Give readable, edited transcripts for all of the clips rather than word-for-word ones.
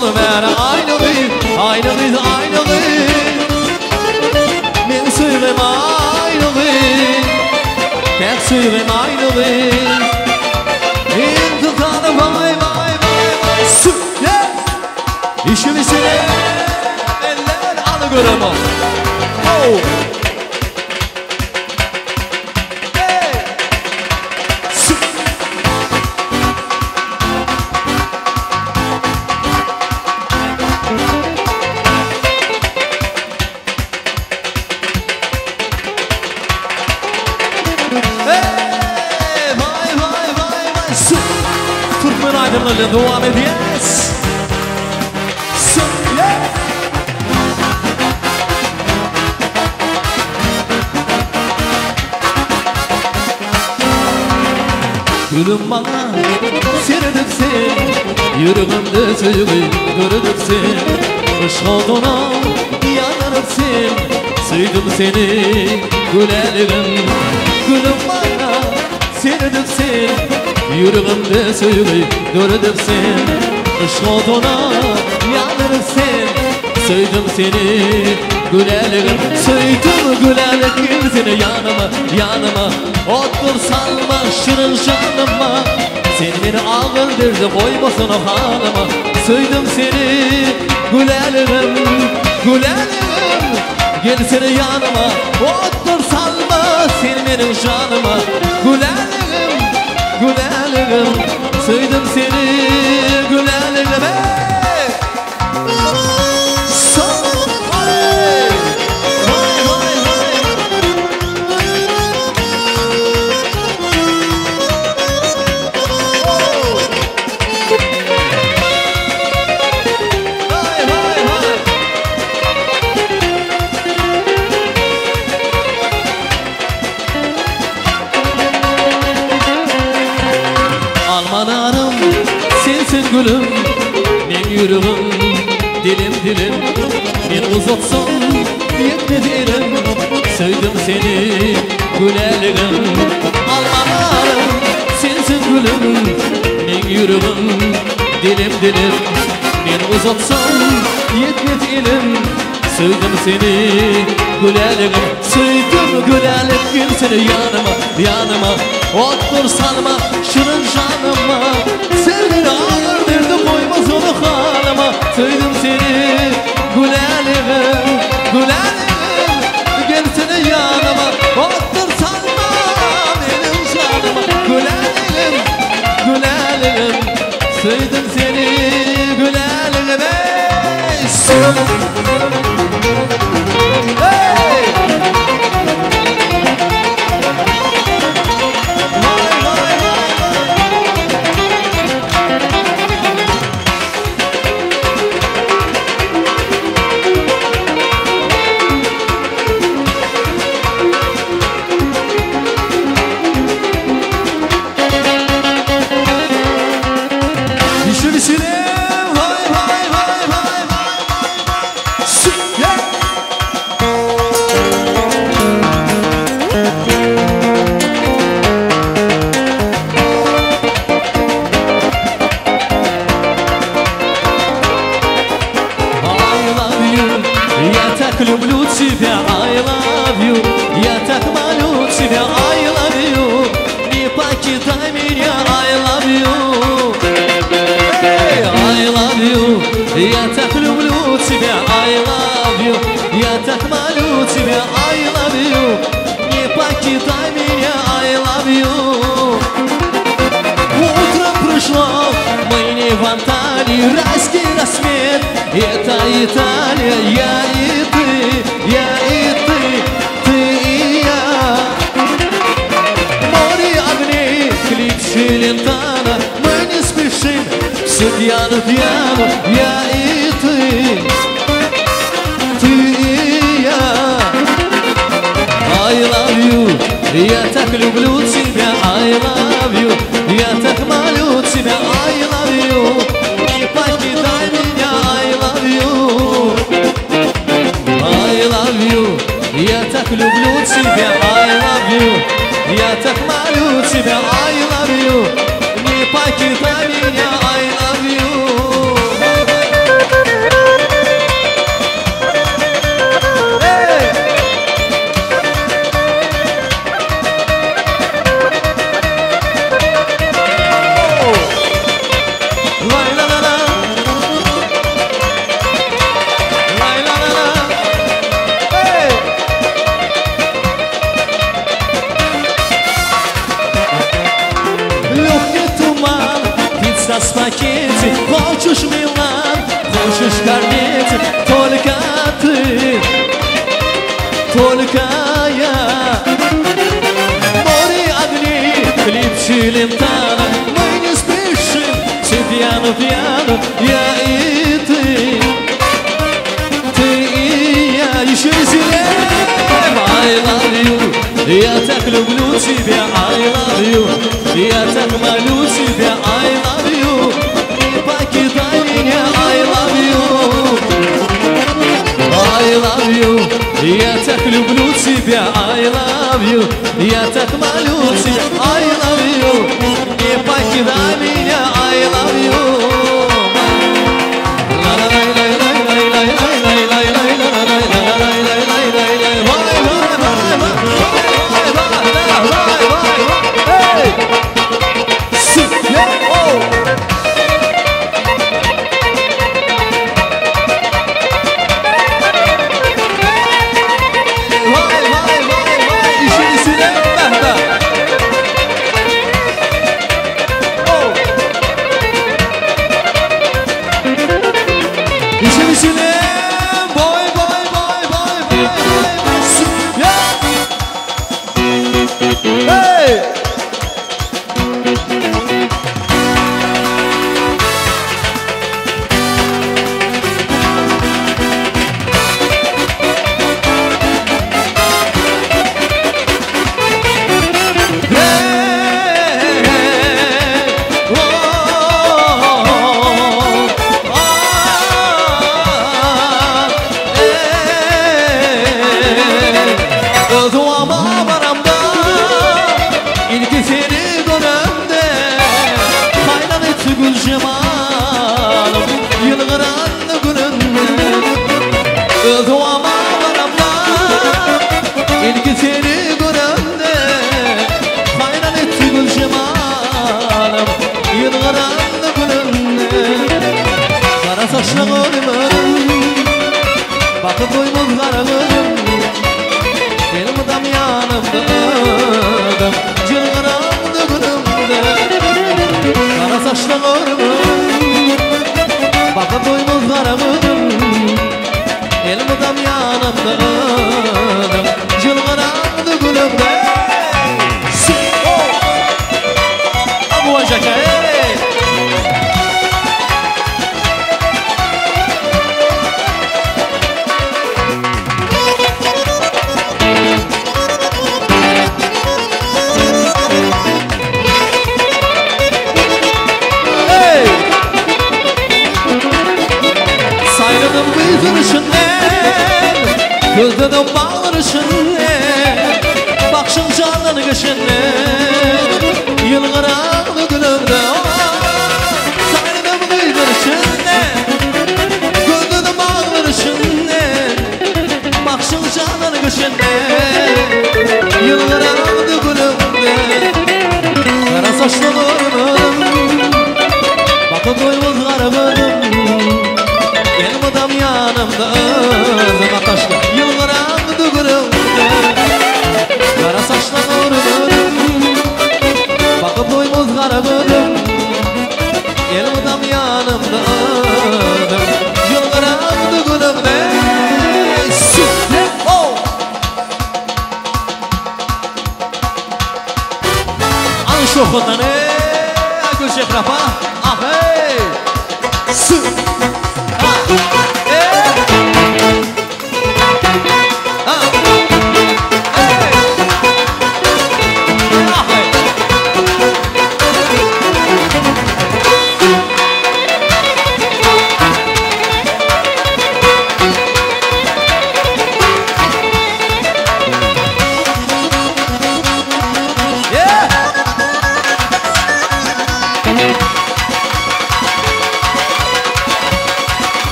Şoly bäri aýna gyz, aýna gyz, aýna gyz. Men söýgim aýna gyz. Täk söýgim aýna gyz. Intikany vay vay vay vay. Sü ye. İşim işine eller alı görem o. Oh. Hey. Sü. Hey, vay vay vay vay. Su. Türkmen aydınlarıyla devam edeceğiz. Su. Yeah. Gülüm bana seredip sen Yüreğimde söýgi döredip sen Yşk oduna ýandyryp sen Söýdüm seni güläligim Gülüm bana seredip sen Yüreğimde söýgi döredip sen Yşk oduna ýandyryp sen Söýdüm seni güläligim Söýdüm gülälik gel seni ýanyma ýanyma Otur salma şirin janyma Sen meni agyr derde goýmasana halyma Söýdüm seni güläligim güläligim Gel seni ýanyma Otur salma sen meniň janyma Güläligim güläligim Söýdüm seni güläligim Hey! Son! Hey! Vay vay vay! Oh! Vay vay vay! Alma narym sensiň gülüm Men ýüregim dilim dilim Men uzatsam ýetmez elim Söýdüm seni güläligim Alma narym sensiň gülüm Men ýüregim dilim dilim Men uzatsam ýetmez elim Söýdüm seni güläligim Söýdüm gülälik gel seni ýanyma ýanyma Otur salma şirin janyma Sen meni agyr derde goýmasana halyma Söýdüm seni güläligim güläligim Gel seni ýanyma Otur salma meniň janyma Güläligim güläligim Söýdüm seni güläligim Ey! Hey! Vay vay vay vay! Işin işine vay vay vay vay vay vay. Su yeah. I love you, я так люблю тебя, I love you, я так молю тебя, I love you, не покидай меня, I love you. Эй, I love you, я так люблю тебя, I love you, я так молю тебя, I love you, не покидай меня, I love you. Утро пришло, мы не в Анталии, райский рассвет. Это Италия, я и ты, я и ты, ты и я. Море огней, клип Челентано, мы не спешим, все пьяно-пьяно, я и ты, ты и я. I love you, я так люблю тебя, I love you, я так молю тебя, I love you, не покидай меня, I love you. I love you, я так люблю тебя, I love you, я так молю тебя, I love you, не покидай меня, I love you. кормить. Только ты, только я. Море огней, хлебче лентана, мы не спешим, все пьяно-пьяно, я и ты, ты и я. Еще веселее. I love you, я так люблю тебя, I love you, я так молю тебя, I love you, не покидай меня, I love you, I love you, я так люблю тебя, I love you, я так молю тебя, I love you, не покидай меня, I love you.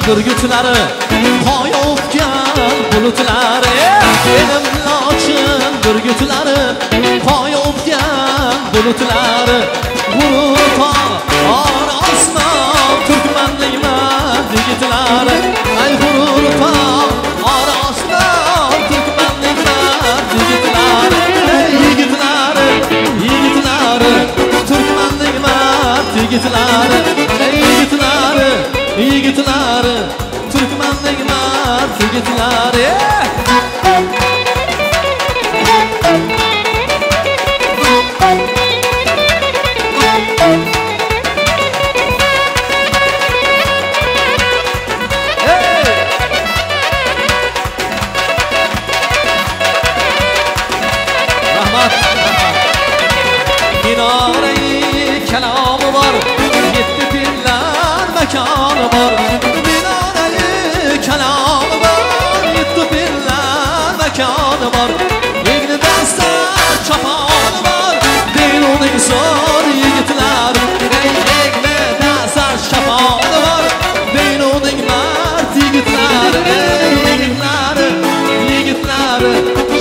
Bürgütlari, qoy o'pgan bulutlari, elim lochin bürgütlari, qoy o'pgan bulutlari, g'urur tog' or osmon turkmanning mard yigitlari, ay g'urur tog' or osmon turkmanning mard yigitlari, ey yigitlari, yigitlari, turkmanning mard yigitlari. ýigitlary, eý ýigitlary, ýigitlary, Türkmenliň mart ýigitlary. Rahmat, rahmat. Minare kelamı var, yetti pirler mekanı var. Minare kelamı var, yetti pirler mekanı var. Egnide ser çapanı var, değil onun zor yiğitler. Ey egnide ser çapanı var, değil onun mert yiğitler. Ey yiğitler, yiğitler,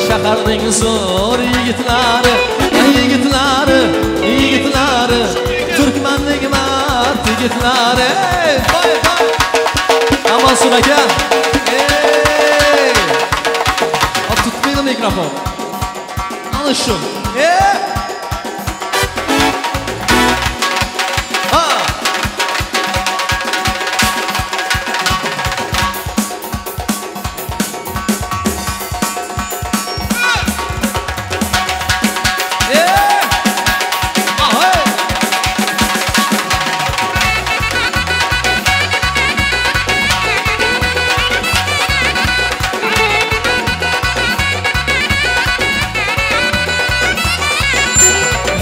şaharning zo'r yigitlari, ey yigitlari, yigitlari, Turkmanning mard yigitlari. Ey, voy voy. Mansur aka. Ey! A tutmaydi mikrofon. Ana shu. Ey! Ha! Ey! Ahoy!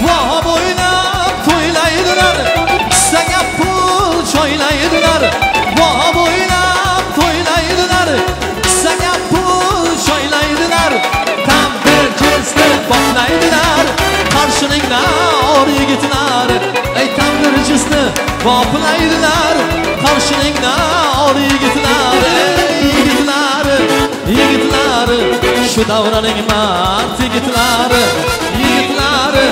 Vah bo'ylab to'ylaydilar, kissaga pul joylaydilar. Vah bo'ylab to'ylaydilar, kissaga pul joylaydilar. Tam bir jinsni boplaydilar, qarshininglar yigitlar. Ey tam bir jinsni boplaydilar, qarshininglar yigitlar. Ey yigitlar, yigitlar, shu davraning mard yigitlari, yigitlari,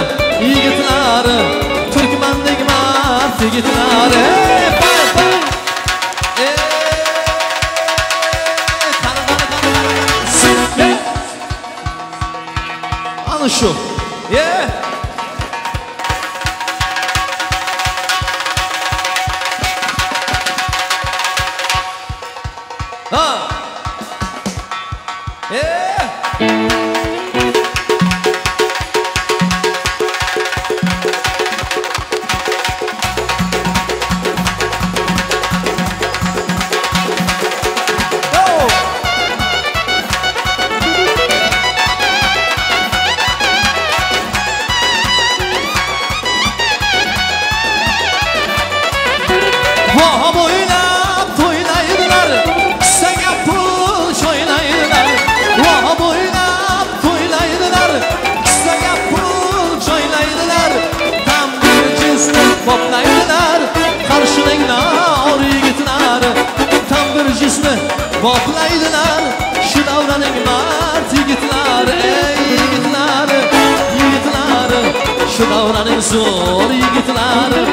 yigitlari, Turkmanning mard yigitlari. Ey, pay, pay. Ey, qani, qani, qani, qani, qani. Ey. Ana shu. Ye. Ha. Ey. Go! Vah bo'ylab to'ylaydilar, kissaga pul joylaydilar. Vah bo'ylab to'ylaydilar, kissaga pul joylaydilar. Tam bir jinsni boplaydilar, qarshininglar yigitlar. Tam bir jinsni boplaydilar, shu davraning mard yigitlari. Ey yigitlar, yigitlar, shu davraning zo'r yigitlari,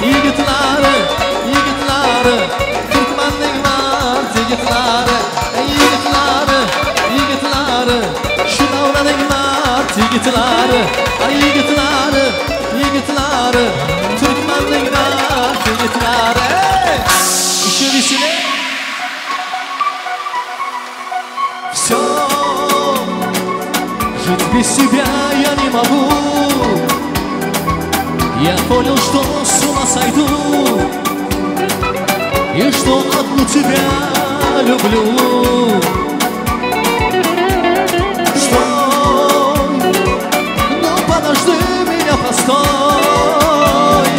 yigitlari, yigitlari, Turkmanning mard yigitlari. Ey yigitlari, yigitlari, shu davraning mard yigitlari. Ay yigitlari, yigitlari, Turkmanning mard yigitlari. Ey! Еще веселее. Все, жить без тебя я не могу. Я понял, что с ума сойду, и что одну тебя люблю. Стой, ну подожди меня, постой,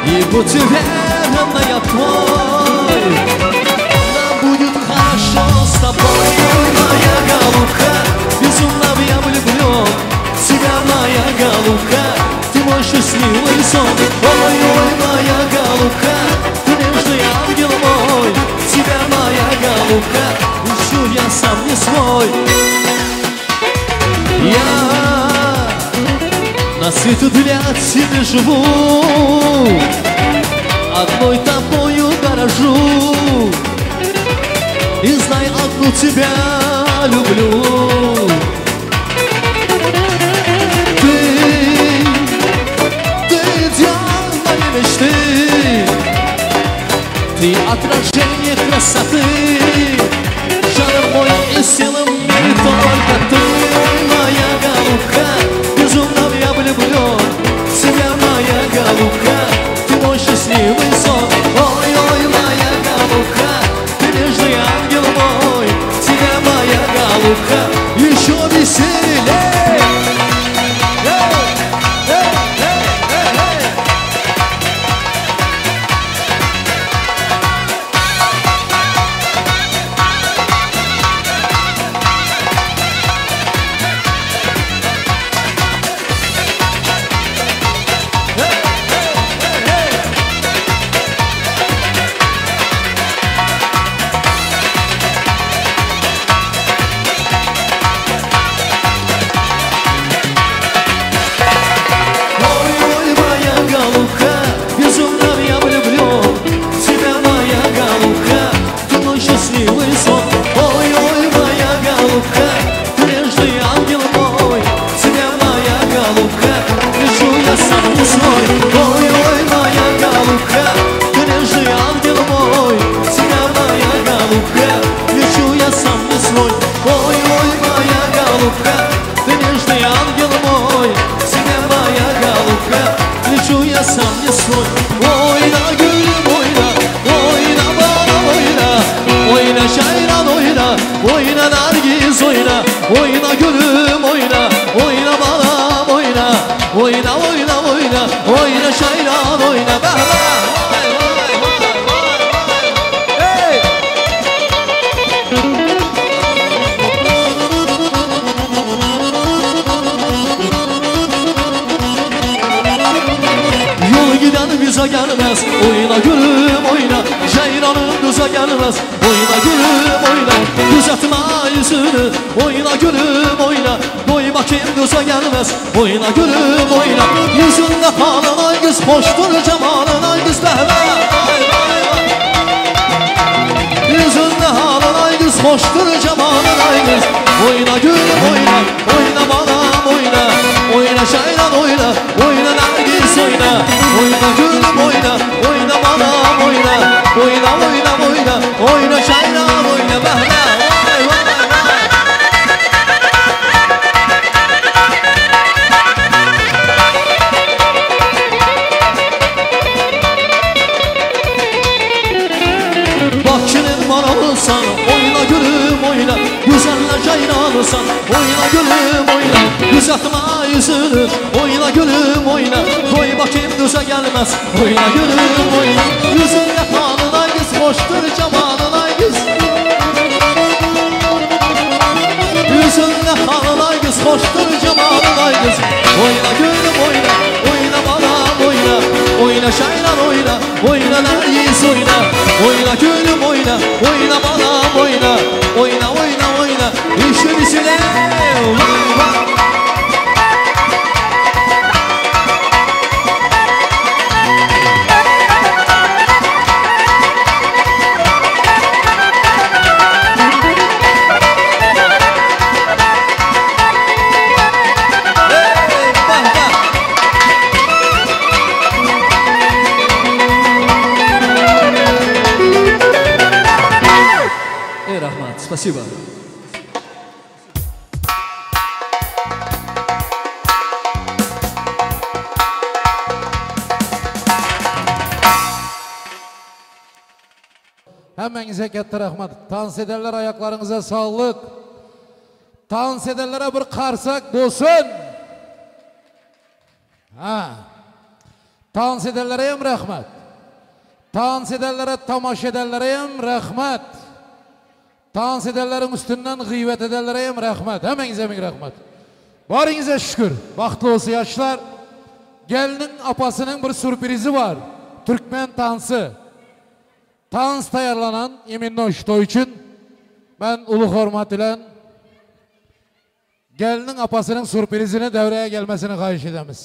и будь уверена, я твой. Нам будет хорошо с тобой, моя голубка, безумно я влюблен в тебя, моя голубка, ты мой счастливый сон. Ой, ой, моя голубка, ты нежный ангел мой, тебя, моя голубка, ищу я сам не свой. Я на свете для тебя живу, одной тобою дорожу, и знай, одну тебя люблю. Ты, ты идеал моей мечты. Ты отражение красоты, Жаным мой и силам мире только ты. Ой, моя голубка, безумно я влюблен в тебя, моя голубка, ты мой счастливый сон. Ой, ой, моя голубка, ты нежный ангел мой, тебя, моя голубка, еще веселее. Эй, эй, эй, эй, эй. Ой, ой, моя голубка, безумно я влюблен в тебя, моя голубка, ты мой счастливый сон. Ой, ой, моя голубка, ты нежный ангел мой, тебя, моя голубка, лечу я сам не свой. Ой, ой, моя голубка, ты нежный ангел мой, тебя, моя голубка, лечу я сам не свой. Ой, ой, моя голубка, ты нежный ангел мой, тебя, моя голубка, лечу я сам не свой. Oyna gülüm oyna, oyna bana oyna, oyna şayran oyna, oyna nergis oyna, oyna gülüm oyna, oyna bana oyna, oyna oyna oyna, oyna şayran oyna. Bah, bah. Vay, vay, vay, vay, vay. Hey! Yol giden bize gelmez. Oyna gülüm oyna, ceylanım düze gelmez. Oyna gülüm oyna, düzeltme yüzünü. Oyna gülüm oyna, doy bakayım düze gelmez. Oyna gülüm oyna, yüzünde halın ay kız, hoştur cemalın ay kız. Behve. Vay, vay, vay. Yüzünde halın ay kız, hoştur cemalın ay kız. Oyna gülüm oyna, oyna balam oyna, oyna şaylan oyna, oyna nergis oyna. Oyna gülüm oyna, oyna balam oyna, oyna oyna oyna, oyna şaylan oyna. Behve. Vay, vay, vay. Bakının maralısın, oyna gülüm oyna, güzelle ceylanısın, oyna gülüm oyna, düzeltme yüzünü, oyna gülüm oyna, koy bakayım düze gelmez, oyna gülüm oyna, yüzünde halın ay kız, hoştur cemalın ay kız. Yüzünde halın ay kız, hoştur cemalın ay kız. Oyna gülüm oyna, oyna balam oyna, oyna şaylan oyna, oyna nergis oyna, oyna gülüm oyna, oyna balam oyna, oyna oyna oyna, işin içine vay vay. Hey, bah, bah. Ey rahmat, спасибо. Hemmäňize katta rahmat. Tans edenler aýaklaryňyza saglyk. Tans edenlere bir garsak bolsun. Ha. Tans edenlere hem rahmat. Tans edenlere, tomaşa edenlere hem rahmat. Tans edenleriň üstünden gıybet edenlere hem rahmat. Hemmäňize ming rahmat. Baryňyza şükür. Bagtly bolsun ýaşlar. Gelniň apasynyň bir sürprizi bar. Türkmen tansy. Tans taýýarlanan imennoý toý üçin men uly hormat bilen gelniň apasynyň sürprizini devreye gelmesini haýyş edemiz.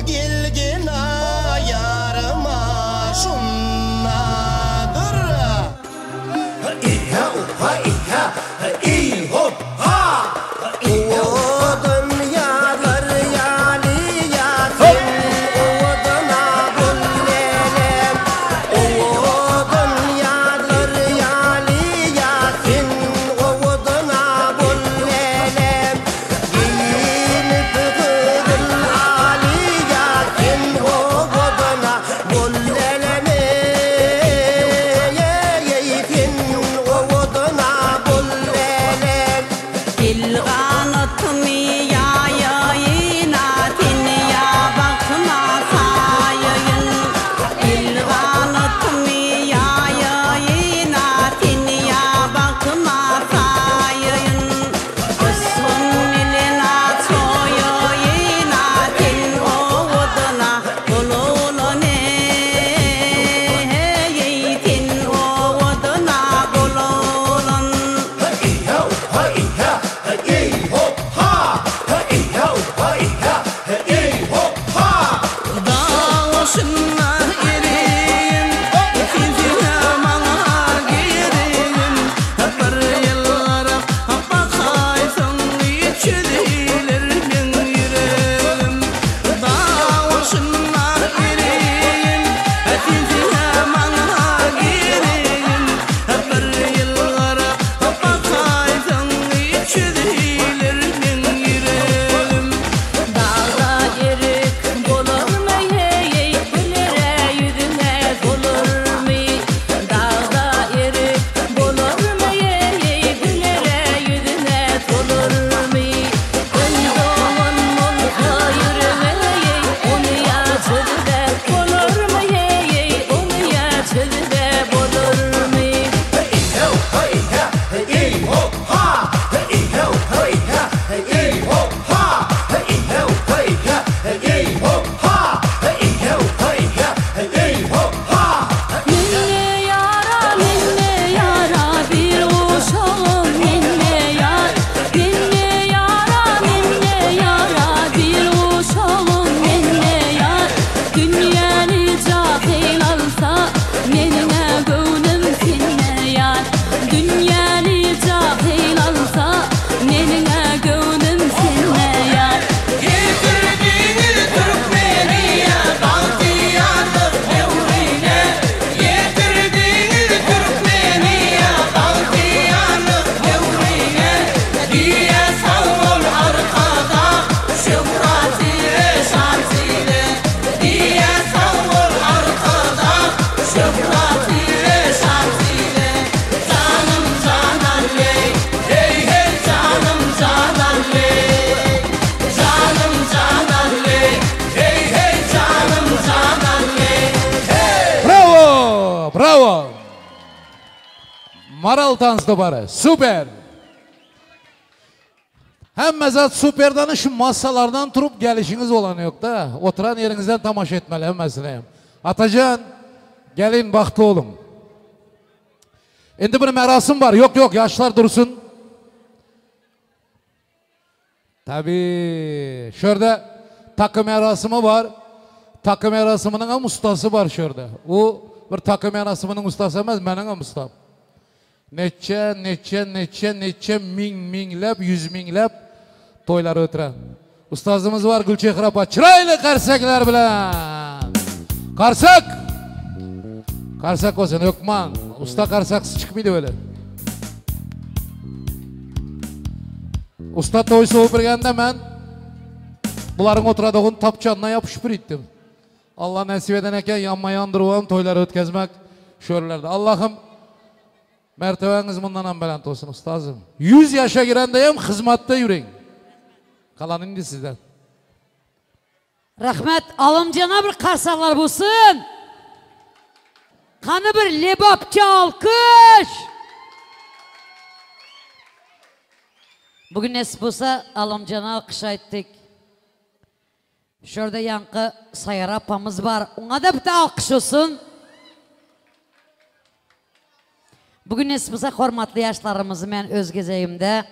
Gelgin ýaryma şundadyr. İha uha iha i hop ha. Owadan ýarlar ýar. Brawo! Maral tans topary. Super! Hemme zat superdan şu masalardan turup gelişiňiz bolany ýokda. Oturan ýeriňizden tamaşa etmeli hemmesine. Atajan, gelin bagtly boluň. Indi bir merasym bar. Ýok ýok ýaşlar dursun. Tabi, şörde takı merasymy bar. Takı merasymynyň hem ustasy bar şörde. O bir takı merasymynyň ustasy emes, meniň hem ustam. Neçe, neçe, neçe, neçe miň, miňläp, ýüz miňläp toýlar ötüren. Ustazymyz bar Gülçehre apa. Çyraýly garsaklar bilen. Garsak! Garsak bolsun hökman. Usta garsaksyz çykmydy öyle. Usta toý sowup bergende men bularyň oturadygyny tapçanyna ýapyşyp ýörütdim. Allah nesip eden eken ýanma-ýan durubam toýlary ötkezmek şörlerde. Allahym mertebäňiz mundanam belent bolsun ustazym. 100 ýaşa girende hem hyzmatda ýüriň. Galan indi sizden. Rahmet Alymjana bir karsaklar bolsun. Kany bir lebapça alkyş. Bugün nesip bolsa Alymjana alkyş aýtdyk. Şu ýerde ýaňky Saýara apamyz bar. Oňa-da bir alkyş bolsun. Bu gün nesip bolsa hormatly ýaşlarymyzy men öz gezegimde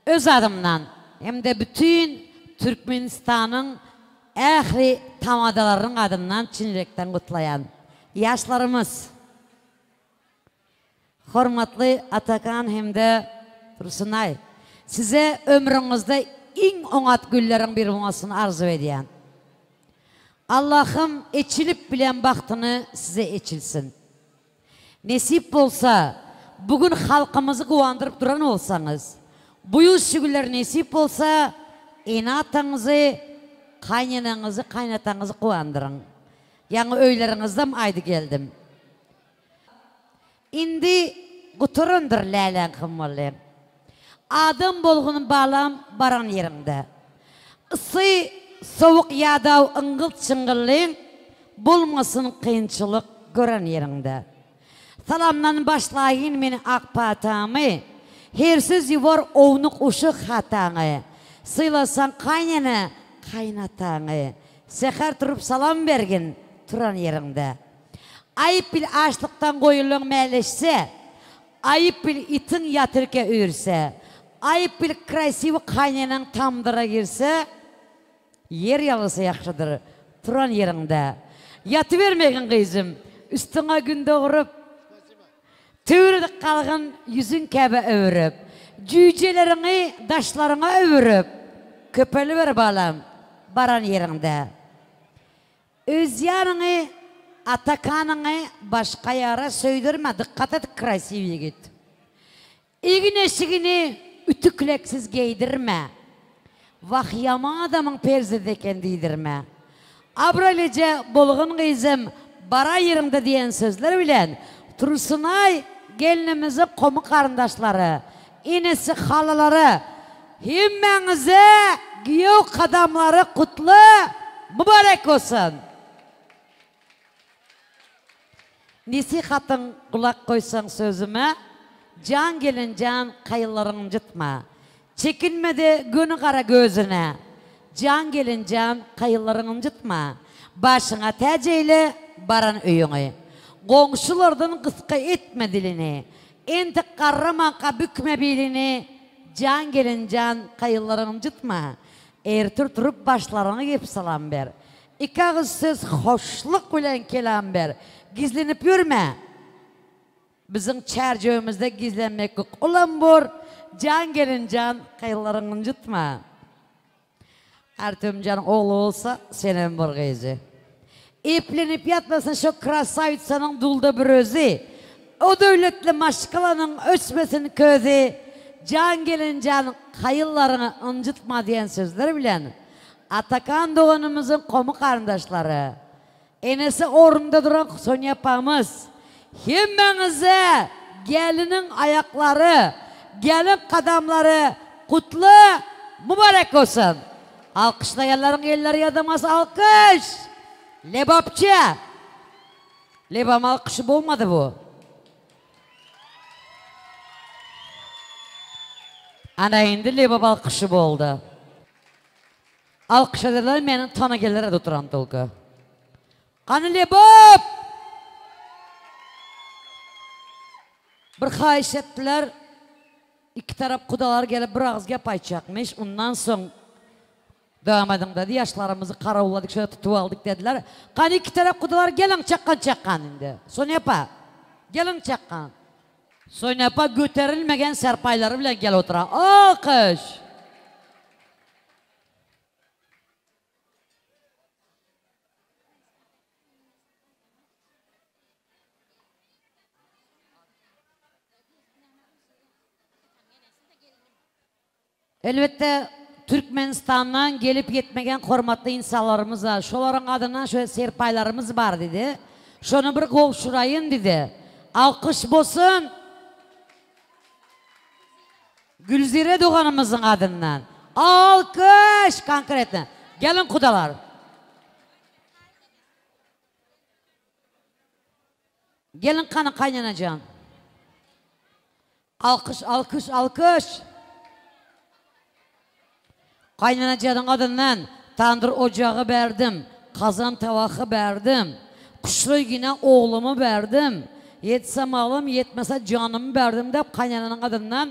öz adymdan hem-de bütin Türkmenistanyň ähli tamadalarynyň adyndan çyn ýürekden gutlaýan. Ýaşlarymyz! Hormatly Atakan hem-de Tursunaý, size ömrüňizde iň oňat günleriň biri bolmasyny arzuw edýän. Allahym eçilip bilen bagtyny size eçilsin. Nesip bolsa, bu gün halkymyzy guwandyryp duran bolsaňyz, bu ýyl şu günler nesip bolsa, ene-ataňyzy, kaýneneňizi, kaýnataňyzy guwandyryň. Ýaňy öýleriňizdem aýdy geldim. Indi gutarandyr läläň hymmaly. Adam bolgun balam baran ýeriňde. Yssy, sowuk ýadaw yňgylt-çyňgylly bolmasyn kynçylyk gören ýeriňde. Salamdan başlaýyn men ak patamy, Hersiz ýuwar ownuk-uşak hataňy. Sylasaň kaýnene, kaýnataňy, Säher turup salam bergin turan ýeriňde. Aýyp bil açlykdan goýunlaň mäleşse, Aýyp bil itiň ýatyrka üýrse, Aýyp bil krasiwy kaýneneň tamdyra girse, Ýer ýalysy ýagşydyr turan ýeriňde. Ýatybermegin gyzym, üstüňe gün dogrup, Töwredik galgyn ýüzüň käbä öwrüp, Jüýjeleriňi daşlaryňa öwürip, Köpeliber balam, baran ýeriňde. Öz ýaryňy Atakanyňy başga ýara söýdürme dykgat et krasiw ýigit. Egin eşigini ütükleksiz geýdirme. Wah ýaman adamyň perzedi eken diýdirme. Abraýlyja bolgun gyzym bara ýeriňde diýen sözler bilen Tursunaý gelnimiziň gomy garyndaşlary, inisi halalary Hemmäňize giýew kadamlary gutly mübarek bolsun! Nesihatyň gulak goýsaň sözüme, Jan gelinjan kaýyllaryň ynjytma. Çekinmede göni gara gözüne, Jan gelinjan kaýyllaryň ynjytma. Başyňa täç eýle baran öýüňi. Goňşulardan gysga etme dilini. Entek garramanka bükme bilini, Jan gelin jan kaýyllaryňy ynjytma. Ertir turup başlaryňa gep salam ber. Iki agyz söz hoşluk bilen kelam ber. Gizlenip ýörme. Biziň çärjewimizde gizlenmeklik ulam bor. Jan gelin jan kaýyllaryňy ynjytma. Artýomjan ogly bolsa senem bor gyzy. Eplenip ýatmasyn şo krasawitsanyň dulda bir özi. O döwletli maşgalanyň öçmesin közi. Jan gelinjan kaýyllaryňy ynjytma diýen sözler bilen Atakan doganymyzyň gomy garyndaşlary, enesi ornunda duran Sonýa apamyz hemmäňize geliniň aýaklary, gelin kadamlary gutly mübarek bolsun! Alkyşlaýanlaryň elleri ýadamas alkyş! Lebapça! Lebam alkyşy bolmady bu. Ana indi lebap alkyşy boldy. Alkyş ederler meniň tana geler oturan tolka. Gany lebap! Bir haýyş etdiler. Iki tarap gudalar gelip bir agyz gep aýtjakmyş. Undan soň Dowam ediň dedi. Ýaşlarymyzy garawulladyk, şöyle tutup aldyk dediler. Gany iki tarap gudalar geliň çakgan çakgan indi. Sonýa apa, geliň çakgan. Sonýa apa göterilmegen serpaýlary bilen gelip oturar. Alkyş! Elbetde, Türkmenistandan gelip ýetmegen hormatly ynsanlarymyz bar. Şolaryň adyndan şöyle serpaýlarymyz bar diýdi. Şony bir gowşuraýyn diýdi. Alkyş bolsun Gülzire doganymyzyň adyndan. Alkyş! Konkretno. Geliň gudalar. Geliň kany kaýnenejan. Alkyş alkyş alkyş. Kaýnenejanyň adyndan tandyr ojagy berdim, kazan tawahy berdim. Kuşly gine oglumy berdim. Ýetse malym, ýetmese janymy berdim dep kaýneneniň adyndan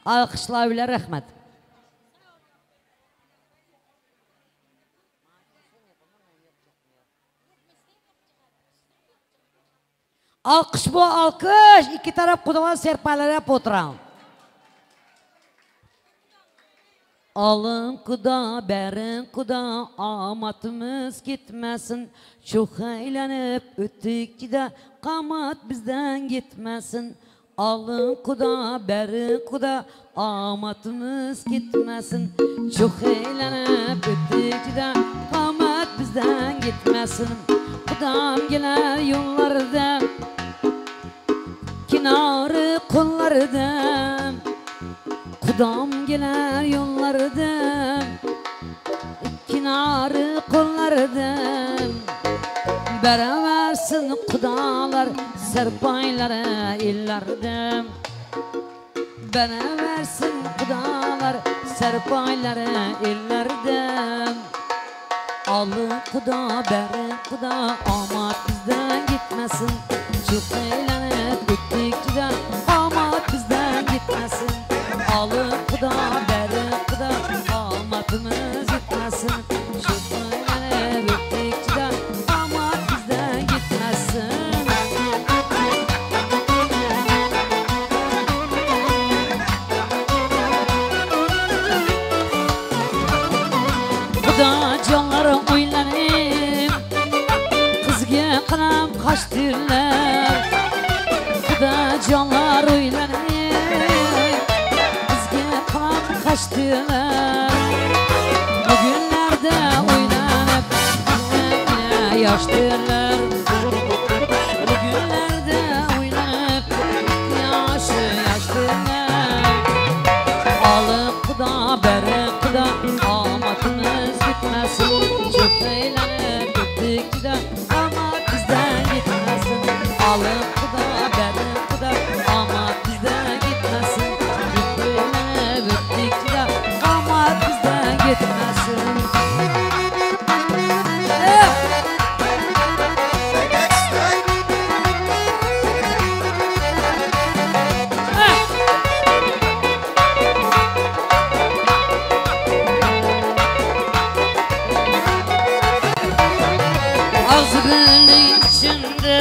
alkyşlar bile rehmet. Alkyş bu alkyş! Iki tarap gudalar serpaýlar ýapyp oturan. Alyň guda, beriň guda, amatymyz gitmesin. Çoh eýlenip ötdik juda, kamat bizden gitmesin. Alyň guda, beriň guda, amatymyz gitmesin. Çoh eýlenip ötdik juda, kamat bizden gitmesin. Gudam geler ýollarda, kenary kollarda. Gudam geler ýollarda, kenary kollarda. Berewersin gudalar serpaýlary illerden. Berewersin gudalar serpaýlary illerden. Alyň guda, beriň guda, amat bizden gitmesin. Çok eýlenip gitdik juda, amat bizden gitmesin. Alyň guda, beriň guda, amatymyz gitmesin. Çok eýlenip gitdik juda, amat bizden gitmesin. Gudajanlar oýlanyp, Gyzga karam kaçdylar. Gudajanlar oýlanyp, Gyzga karam kaçdylar. Bu günlerde oýlanyp, Yine yaşdyrlar. Bu günlerde oýlanyp, Yaşı yaşdyrlar. Alyp guda, berip guda, amatymyz gitmesin. Çok eýlenip gitdik juda, amat bizden gitmesin. Alyp guda, berip guda, amat bizden gitmesin. Çok eýlenip gitdik juda, amat bizden gitmesin. Eh! Eh! Ağzı birlik içinde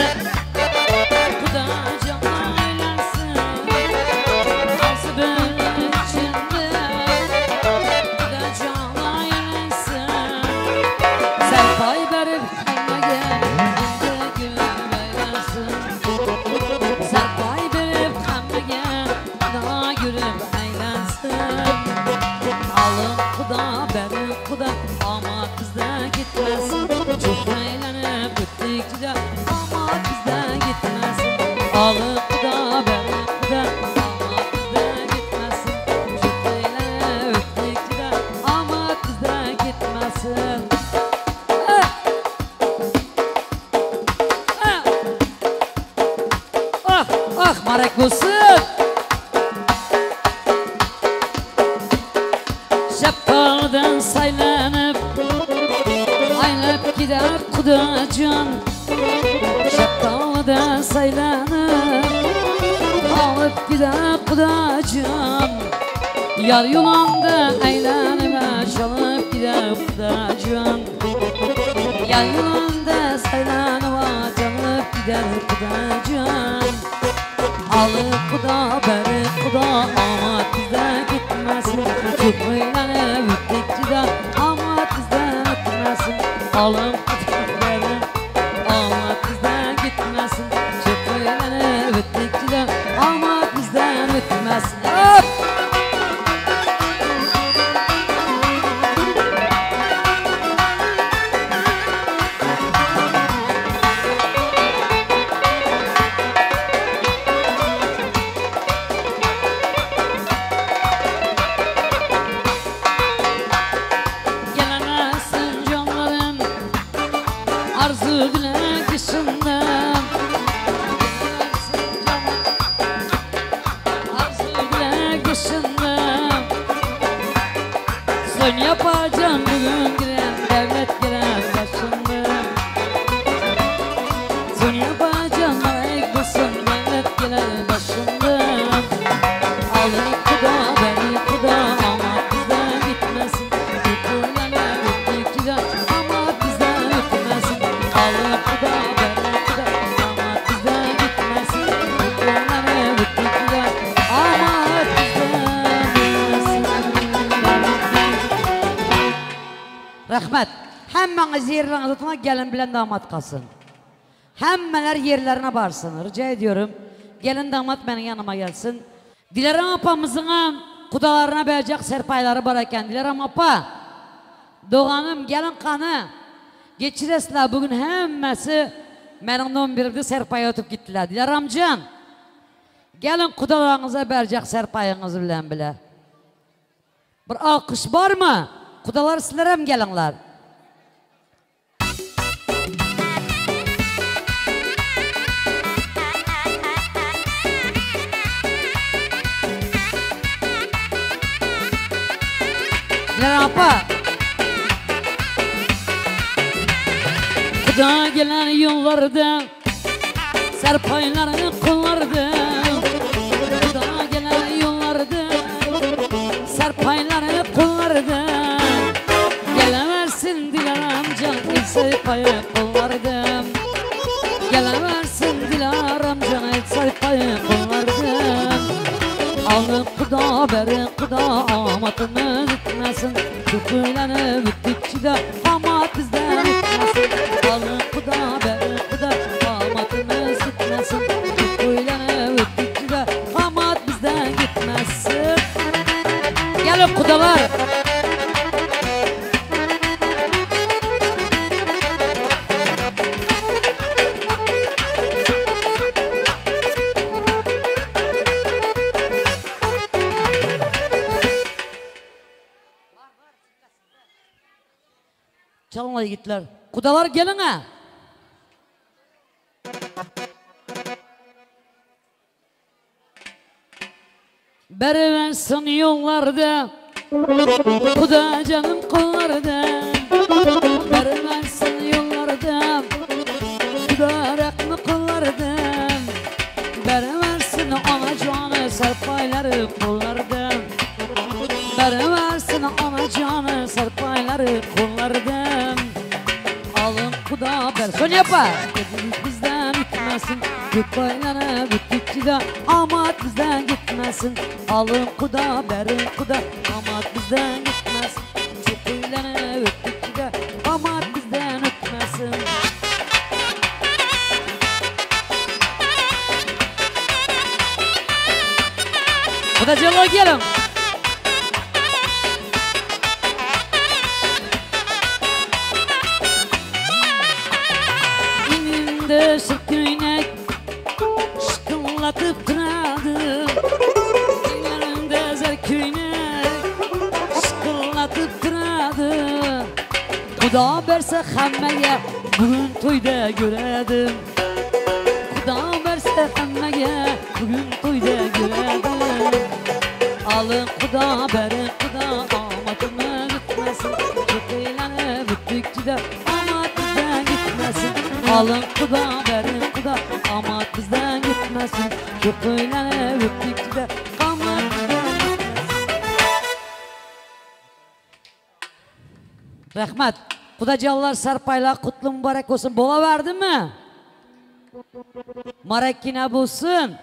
Gudacan aylansın. Ağzı birlik içinde Gudacan aylansın. Serpay berip hammege Indi gülüp aylansın. Serpay berip hammege Da gülüp aylansın. Alın guda, berin guda, amat bizden gitmesin. Çok eğlenip gittik juda, amat bizden gitmesin. Alın guda, berin guda, amat bizden gitmesin. Çok eğlenip gittik juda, amat bizden gitmesin. Eh! Eh! Ah, marek bolsun! Şapkadan saýlanyp, aýlap gider kudajan. Şapkadan saýlanyp, alyp gider kudajan. Ýar ýolunda aýlanyp, çalyp gider kudajan. Ýar ýolunda saýlanyp, çalyp gider kudajan. Alyp kuda, berip kuda, amat bizden gitmesin. Çok oýlanyp ötdik juda, amat bizden ötmesin. Alyp kuda, berip, amat bizden gitmesin. Çok oýlanyp ötdik juda, amat bizden ötmesin. Hop! Gelemezsin canlarım arzu dilek dışından. Gelemezsin canlarım arzu dilek dışından. Son yapacağım bugün giren devlet giren başından. Son yapacağım melek bulsun devlet giren başından. Alın kuda beni kuda ama bizden gitmesin. Tutulanı bittikçe ama bizden ötmesin. Alın kuda beni kuda ama bizden gitmesin. Tutulanı bittikçe ama bizden gitmesin. Rahmet. Hemmäňiz ýerleriňize oturyň, gelin bilen damat galsyn. Hemmeler ýerlerine barsyn. Rica ediyorum. Gelin damat meniň ýanyma gelsin. Dilaram apamyzyň gudalaryna berjek serpaýlary bar eken. Dilaram apa, doganym, gelin kany. Geçiresler bugün hemmesi meniň nomerimde serpaý ötüp gitdiler. Dilaramjan, gelin gudalaryňyza berjek serpaýyňyz bilen bile. Bir alkyş barmy? Gudalar sizlerem geliňler. Dilaram apa. Guda gelen ýollarda serpaýlary kollarda. Guda gelen ýollarda serpaýlary kollarda. Gelemezsin Dilaram can el serpaýy kollarda. Gelemezsin Dilaram can el serpaýy kollarda. Alın kuda berin kuda amatımız bitmesin. Tüpülenip bittikçe de amat bizden bitmesin. Alın kuda berin kuda amatımız bitmesin. Tüpülenip bittikçe de amat bizden gitmesin. Gelin kudalar. Çalınlar gittiler. Kudalar gelin ha. Beriversin yollarda, kuda canım kollarda. Beriversin yollarda, kuda rakmı kollarda. Beriversin ana canı serpayları kollarda. Beriversin ana canı serpayları kollarda. Alın kuda ber son yapar. Bizden bitmesin, Küpaylara bittikçe de amat bizden gitmesin. Alın kuda berin kuda amat bizden gitmesin. Küpaylara bittikçe de amat bizden ötmesin. Kudacalar gelin. İnimde şıkkıynek şıkkınlatıp kıradım. Ellerimde zerküynek şıkkınlatıp kıradım. Kuda berse hammeye bugün toyda göredim. Kuda berse hemmege Bugün toýda göredim Alyn kuda berin kuda Amatymyz gitmesin Çok eğlenip bittik juda Amat bizden gitmesin Alyn kuda berin kuda Amat bizden gitmesin Çok eğlenip bittik juda Amat bizden gitmesin Rahmat. Kudacanlar sarpaylar kutlu mübarek olsun. Bola verdi mi? Marakkina bolsun.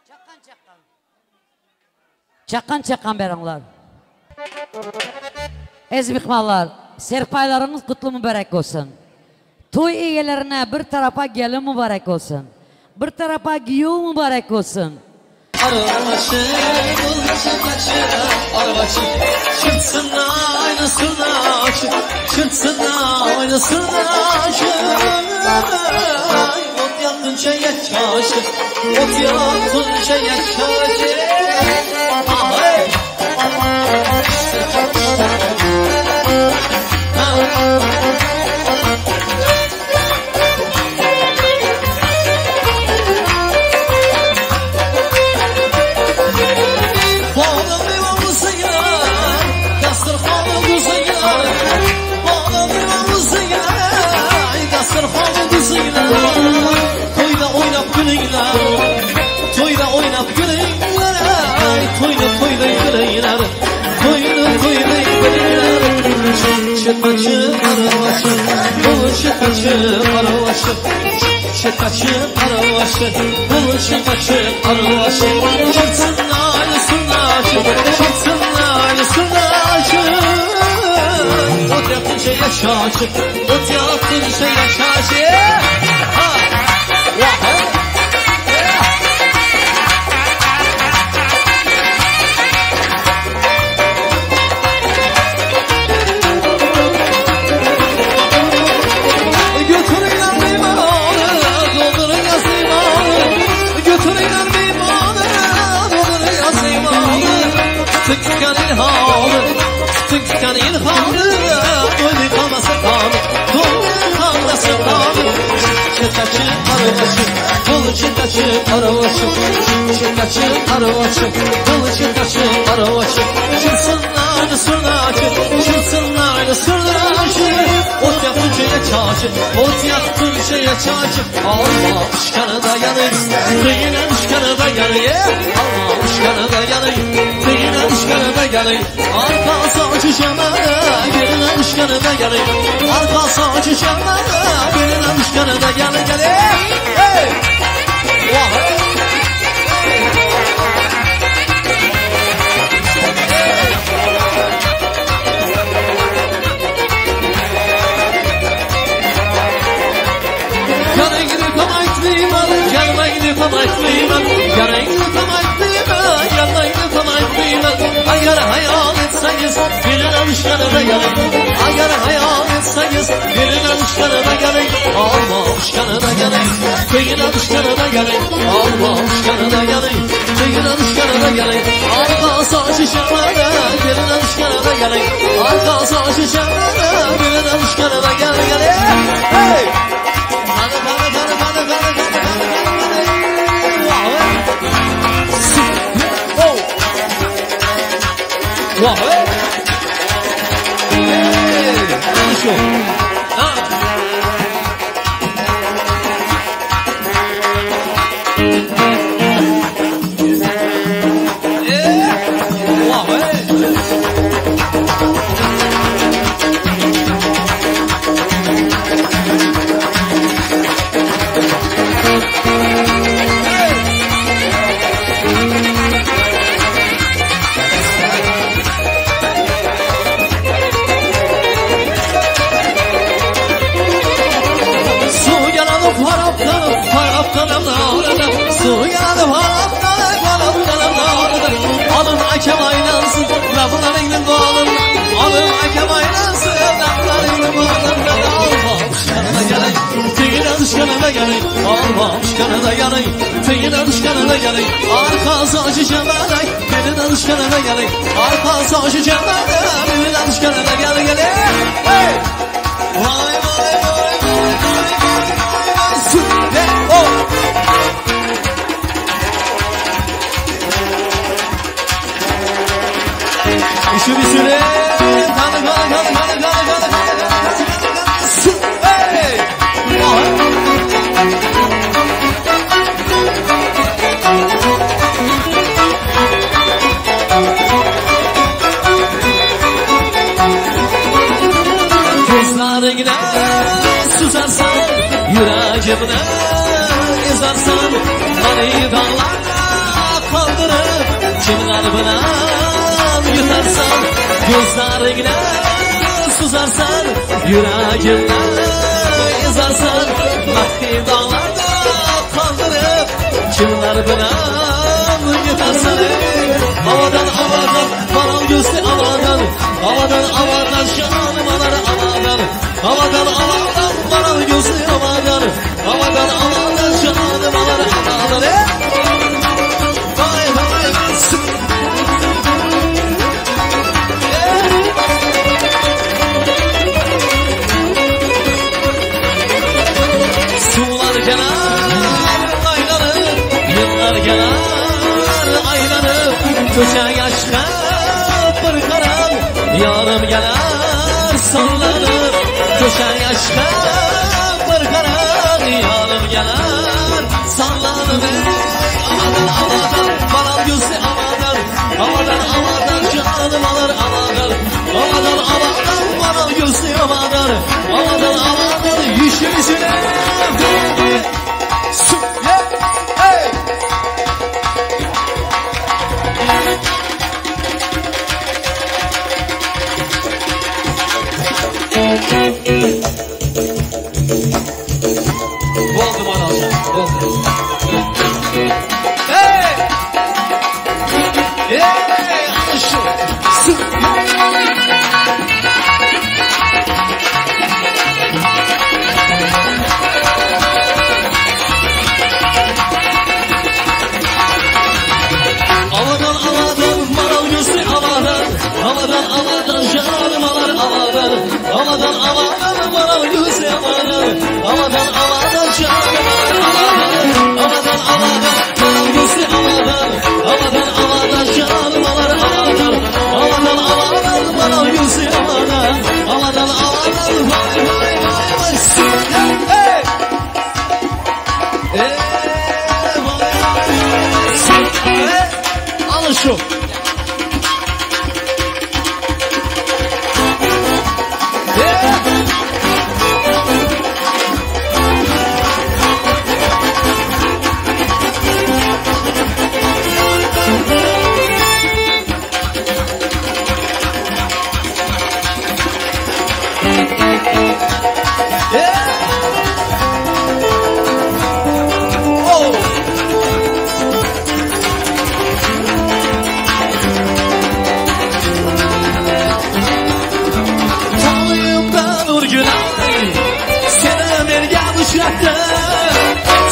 Çakan çakan. Çakan çakan berenler. Ez mihmanlar, serpaylarınız kutlu mübarek olsun. Toy egelerine bir tarafa gelin mübarek olsun. Bir tarafa giyiv mübarek olsun. Arvaçı, arvaçı, çıksın aynısını açı, çıksın aynısını açı. Ot yakınca yaşaşı, ot yakınca yaşaşı. Hey! Toyda oynap gülinglar, toyda oynap gülinglar, toyda toyda gülinglar, toyda toyda gülinglar. Çıkaçı aravaşı, çıkaçı aravaşı, çıkaçı aravaşı, çıkaçı aravaşı. Çıksın aynısını, çıksın aynısını. Ot yaptın yaşaşı, ot yaptın yaşaşı. Ha! Tıkkan ilhamı, doydu kalmasın kanı, doydu kalmasın kanı. Çıkaçı aravaşı, dolu çıkaçı aravaşı, çıkaçı aravaşı, dolu çıkaçı aravaşı. Çıksınlar sırnaçı, çıksınlar sırnaçı. Ot yaptın çaçı, ot yaptın çaçı. Alma uşkanı da yanı, tıyına uşkanı da yanı. Alma uşkanı da yanı, tıyına uşkanı da yanı. Arka saçı şamana, yerine uşkanı da yanı. Arka saçı şamana, yerine uşkanı da yanı. Hey! Vah! Agar hayal etseniz birine uşkanı gelin. Agar hayal etseniz birine uşkanı gelin. Alma uşkanı da gelin. Kıyına uşkanı da gelin. Alma uşkanı da gelin. Kıyına uşkanı da gelin. Arka saçı şamana birine uşkanı da gelin. Arka saçı şamana birine uşkanı da gelin. Hey! Hadi hadi hadi hadi hadi hadi hadi. Wow! Hey! Ah! Arka saçı şamanay, birine düşkanına gelin. Arka saçı şamanay, birine düşkanına gelin. Hey! Vay vay vay vay vay vay vay. Su ve o. Gözleriňle süzersen Yüreğimle ezersen Beni dağlarda kaldırıp Kimler bilen yutarsan Gözleriňle süzersen Yüreğimle ezersen Beni dağlarda kaldırıp Kimler bilen yutarsan Havadan havadan Maral gözlü havadan Havadan havadan Şanım alar havadan Havadan havadan Maral gözlü havadan Havadan havadan Şanım alar havadan Vay vay vay Sular gelir aylanıp Yıllar gelir aylanıp Köşe yaşqa bir qarab Yarım gelir sallanıp Köşe yaşqa bir qarab Yarım gelir sallanıp Havadan havadan Maral gözlü havadan Havadan havadan Canım alır havadan Havadan havadan Maral gözlü havadan Havadan havadan Yüşümüzüne Su Hey Boldy Maraljan, boldy. Hey! Hey! Şu. Su. Havadan havadan maral gözlü havadan Havadan havadan canım alar havadan Havadan havadan maral gözlü havadan Havadan havadan canım alar havadan Havadan havadan maral gözlü havadan Havadan havadan canım alar havadan Havadan havadan maral gözlü havadan Havadan havadan vay vay vay vay su Hey! Hey! Vay vay su Hey! Alın şu. Oh! Toyimdan o'rgilay Seni menga uchratdi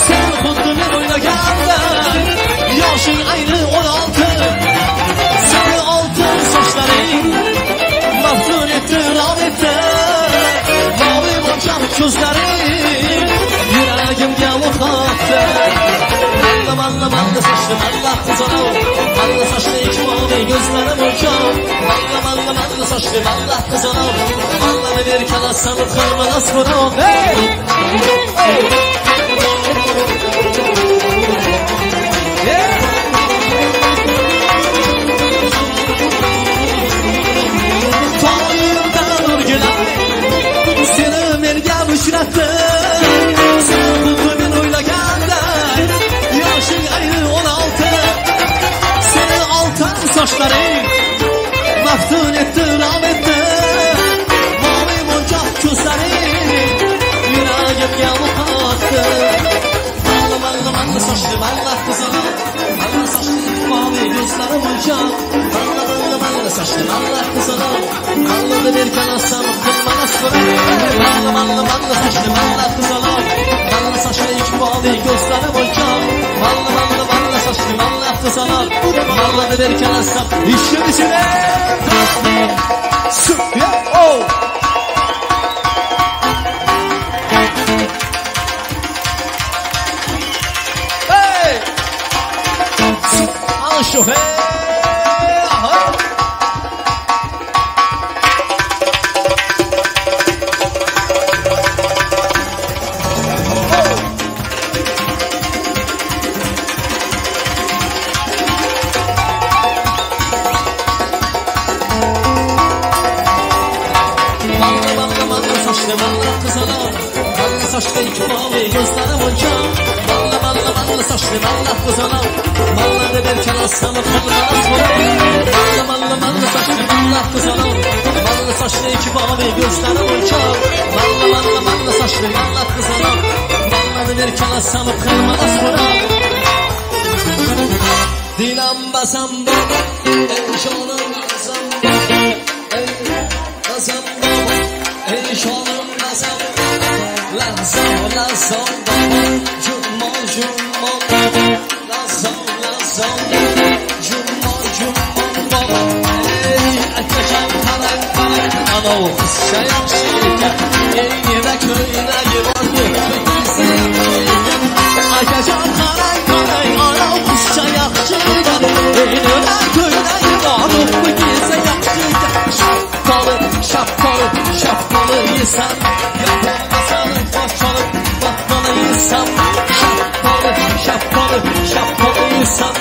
Sen xuddi men o'ylaganday Yoshing ayni 16 Seni oltin sochlaring Maftun etdi, rom etdi Mavi monchoq ko'zlaring Yuragimga o't otdi Malla malla malla sochli malla qizaloq Malla sochli ikki moviy ko'zlari monchoq Malla malla malla sochli malla qizaloq Mallani berkalasam qilmalas biroq Hey! Hey! Hey! Toyimdan o'rgilay Seni menga uchratdi Sen xuddi men o'ylaganday Yoshing ayni 16 Seni oltin sochlaring Maftun etdi, rom etdi Moviy monchoq ko'zlaring Yuragimga o't otdi Malla malla malla sochli malla qizaloq Malla sochli moviy ko'zlari monchoq Malla malla malla sochli malla qizaloq Mallani berkalasam qilmalas biroq Malla malla malla sochli malla qizaloq Malla sochli ikki moviy ko'zlari monchoq Malla malla malla sochli malla qizaloq Mallani berkalasam ishim ichida Su Oh! Hey! Al şu hey! Aha! saçlı malla qızalaq. Malla saçlı iki mavi gözleri monçaq. Malla malla malla saçlı malla qızalaq. Malla bir kelas salıp qılmaz Malla malla malla saçlı malla qızalaq. Malla saçlı iki mavi gözleri monçaq. Malla malla malla saçlı malla qızalaq. Malla bir kelas salıp qılmaz Dilan basam baba, ey şanım basam baba, ey basam baba, ey şanım basam baba, lazam lazam baba, cuma cuma baba, lazam lazam baba, cuma cuma baba, ey akacan qarang qarang, ana o qizcha yaxshi ekan, eynida ko'ylagi borku, kiysa yaxshi ekan, akajon qarang qarang, ana o qizcha yaxshi ekan, eynida ko'ylagi borku, kiysa yaxshi ekan, shaftoli shaftoli shaftoli yesam, yo bo'lmasa qoch olib battoli yesam, shaftoli shaftoli shaftoli yesam,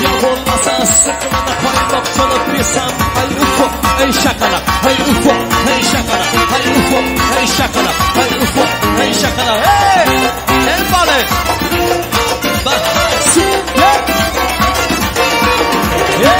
yo bo'lmasa siqmani qaymoq solib yesam, ay ufo, ey shaqalaq, ay ufo, ey shaqalaq, ay ufo, ey shaqalaq, ay ufo, ey shaqalaq, ey! Ey bola! Bak, su, ye! Ye!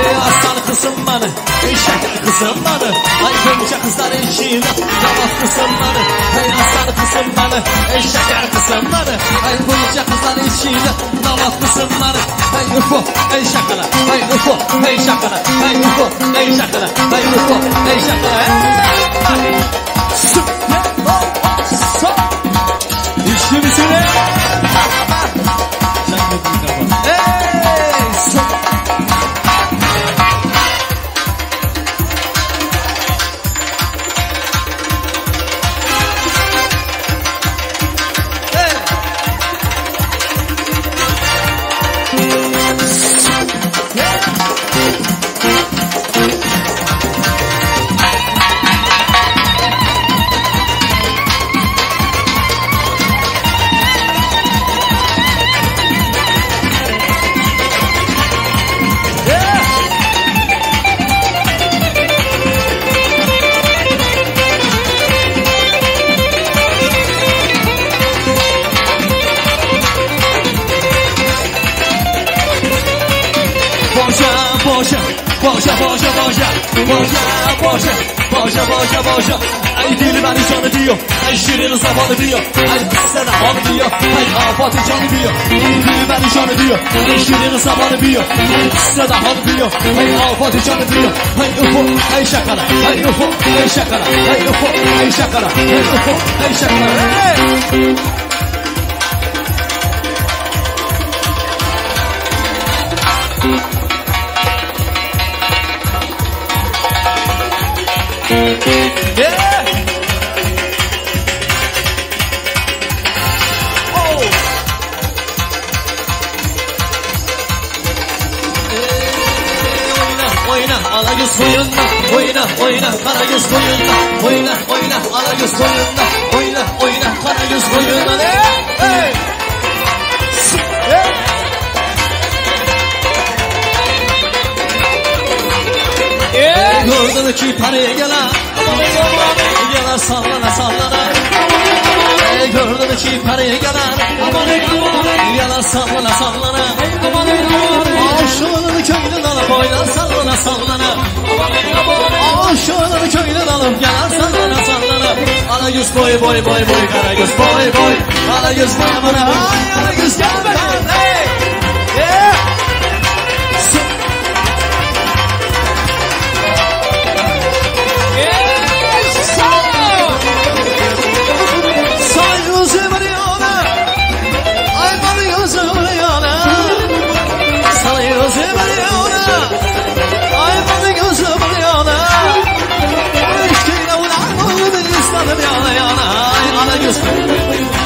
Ey aslan qızım mani, ey şeker qızım mani, ay bunca qızlar içinde damat qızım mani, ey aslan qızım mani, ey şeker qızım mani, ay bunca qızlar içinde damat qızım mani, ey ufo, ey şakala, ey ufo, ey şakala, ey ufo, ey şakala, ey ufo, ey şakala, ey! Su, ye, o, so. İşte bisine. Ey, su. Boşa, boşa, boşa, boşa, boşa, boşa, boşa, boşa, boşa. Ay dili beni canı diyor, ay şirin zamanı diyor, ay sana hanı diyor, ay afat canı diyor. Dili beni canı diyor, ay şirin zamanı diyor, ay sana hanı diyor, ay afat canı diyor. Ay ufo, ay şakala, ay ufo, ay şakala, ay ufo, ay şakala, ay ufo, ay şakala. Hey! Yeah! Oh! Oyna, oyna, ala göz koyunla, oyna, oyna, kara göz koyunla, oyna, oyna, ala göz koyunla, oyna, oyna, kara göz koyunla. Hey! Hey! Hey! Gördün ki paraya gelen, gelen sallana sallana. Gördün ki paraya gelen, gelen sallana sallana. Aşığının köyünün alıp oynar sallana sallana. Aşığının köyünün alıp gelen sallana sallana. Ala göz boy boy boy boy, kara göz boy boy. Ala göz bana bana, ay ala göz gel bana. Hey! Yeah!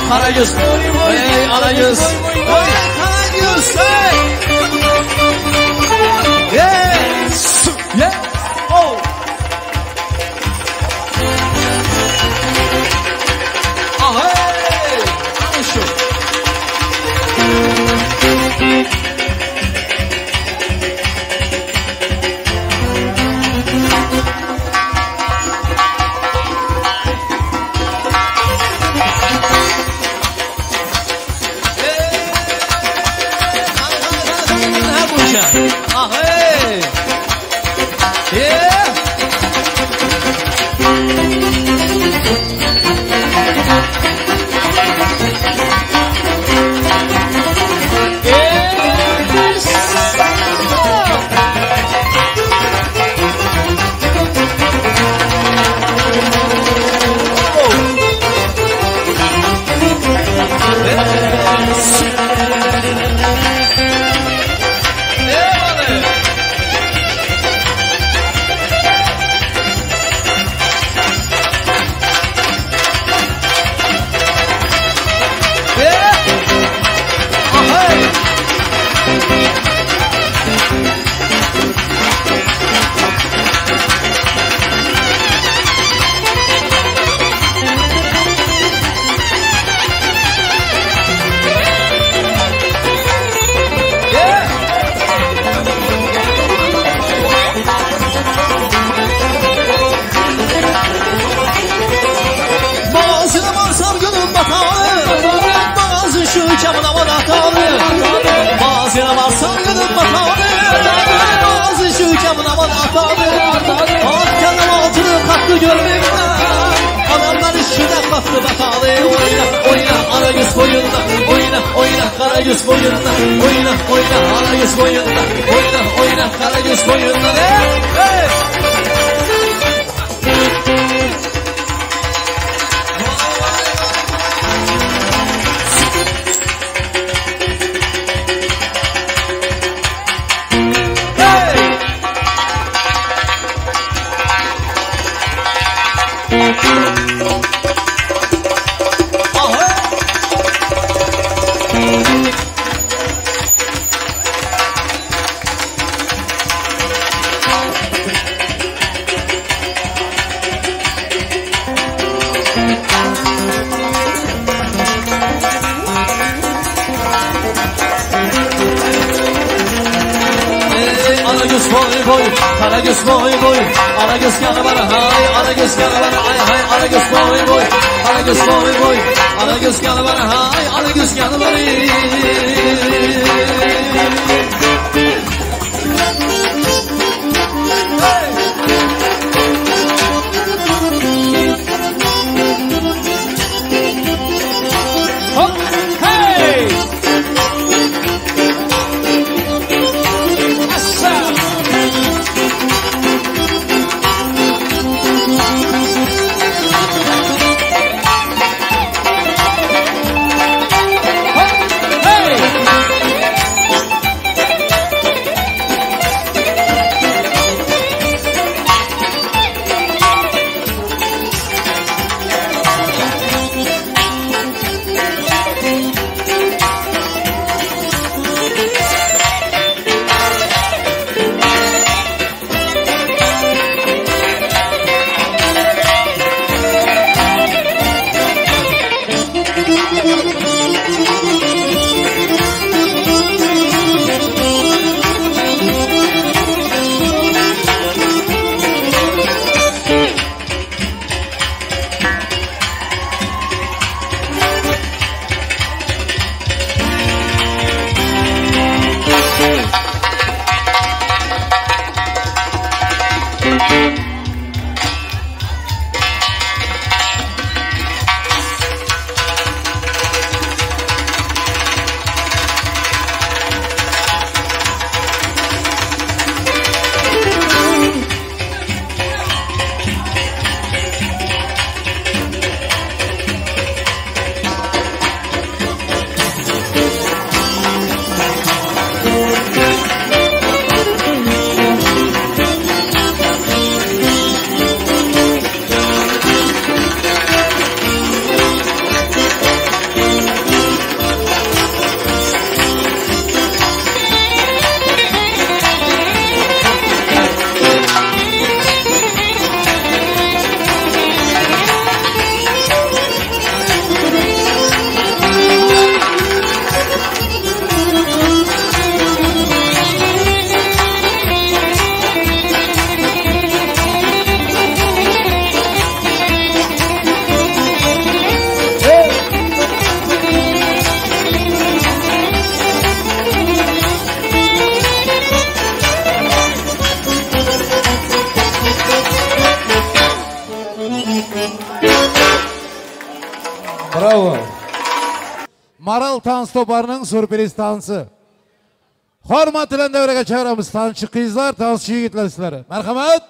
Kara göz, ey ala göz, ey kara göz, ey. Yes, yeah, oh. Ah hey, ana şu. Çykdy bakaly oýna, oýna Alagöz boýunda, oýna, oýna Garagöz boýunda, oýna, oýna Alagöz boýunda, oýna, oýna Garagöz boýunda. Hey, hey! Alagöz boy boy, Karagöz boy boy, Alagöz gel bana hay, Alagöz gel bana ay hay, Alagöz boy boy, Karagöz boy boy, Alagöz gel bana hay, Alagöz gel bana. Hop, hey! Assa! Hop, hey! Bravo. Maral tans toparynyň surpriz tansy. Hormat bilen döwrege çagyrabys tansçy gyzlar, tansçy ýigitler sizleri. Merhamat.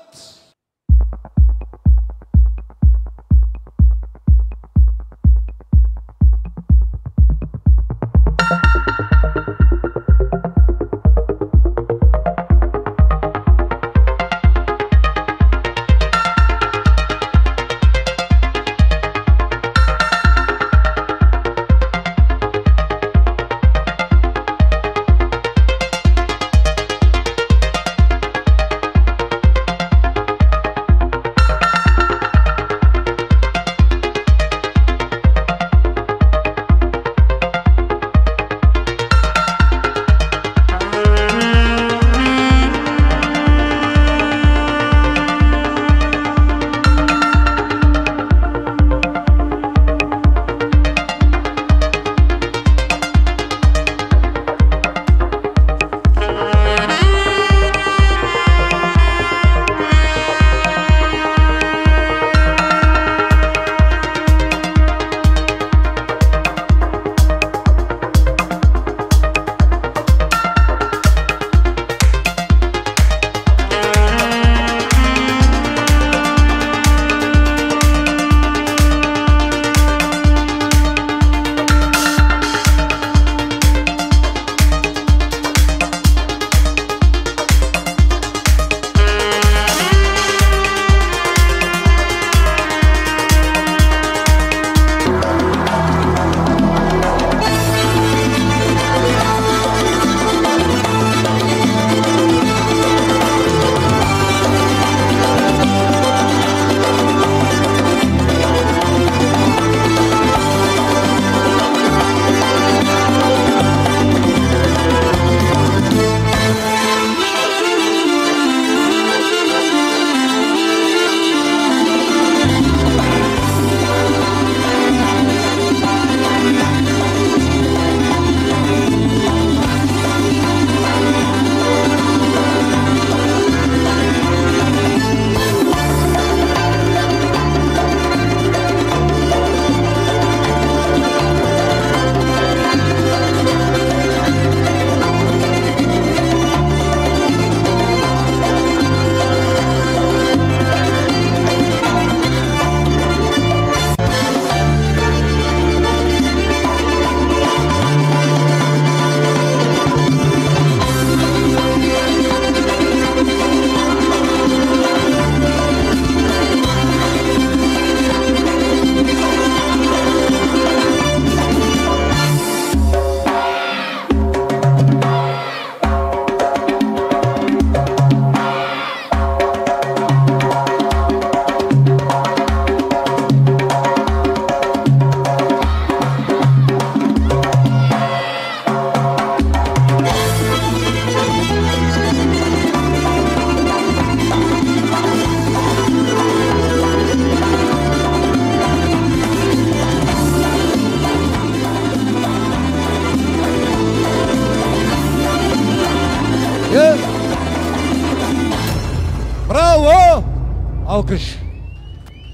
Alkyş.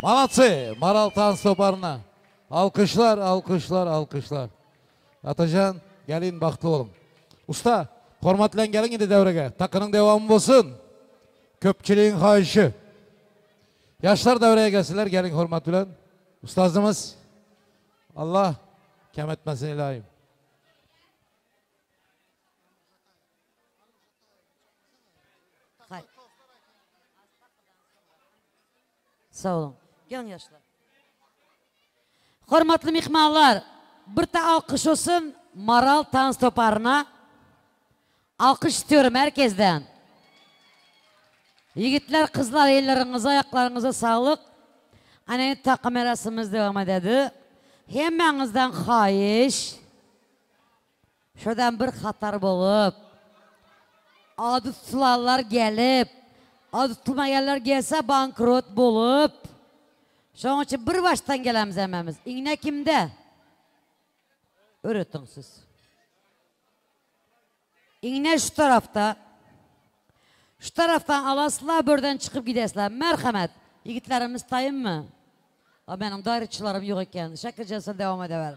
Malatsy, Maral tans toparyna. Alkyşlar, alkyşlar, alkyşlar. Atajan, gelin bagtly boluň. Usta, hormat bilen geliň indi däwrege. Takynyň dewamy bolsun. Köpçüligiň haýyşy. Ýaşlar däwrege gelsinler, geliň hormat bilen. Ustazymyz, Allah kem etmesin ilaýym. Sag boluň. Geliň ýaşlar. Hormatly myhmanlar, birte alkyş bolsun Maral tans toparyna. Alkyş istiyorum herkesden. Ýigitler, gyzlar elleriňize, aýaklaryňyza saglyk. Ana indi takym merasimimiz dowam ededi. Hemmäňizden haýyş. Şodan bir hatar bolup, ady tutulanlar gelip, ady tutulmaýanlar gelse bankrot bolup, şonuň üçin bir başdan gelemiz hemmämiz. Iňňe kimde? Öwretiň siz. Iňňe şu tarapda. Şu tarapdan alaslar, birden çykyp gidesler. Merhemet! Ýigitlerimiz taýynmy? A meniň daýryçylarym ýok eken. Şekilje sen dowam edeber.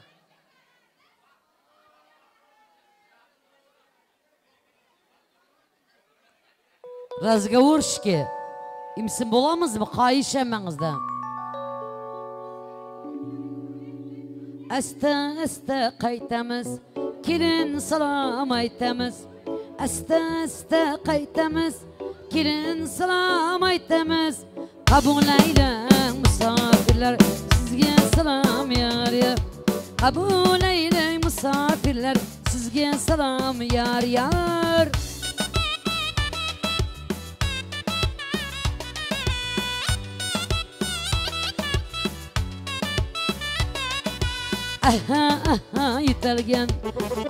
Razgovorşki. Imsin bolamyzmy? Haýyş hemmäňizden. Äste-äste gaýtamyz, Kelin salam aýtamyz. Äste-äste gaýtamyz, Kelin salam aýtamyz. Kabul eýläň mysafirler, Sizge salam ýar ýar. Kabul eýläň mysafirler, Sizge salam ýar ýar. Aha aha ýitelgen,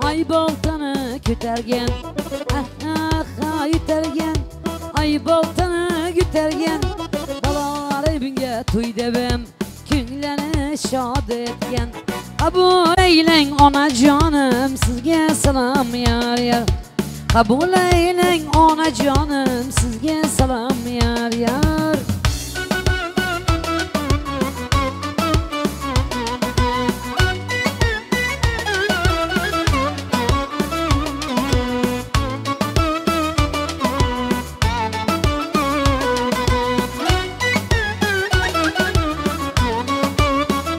Aýbaltany kütelgen. Aha aha ýitelgen, Aýbaltany kütelgen. Balalary bünge toý debem, Köňleni şad etgen. Kabul eýläň onajanym, Sizge salam ýar ýar. Kabul eýläň onajanym, Sizge salam ýar ýar.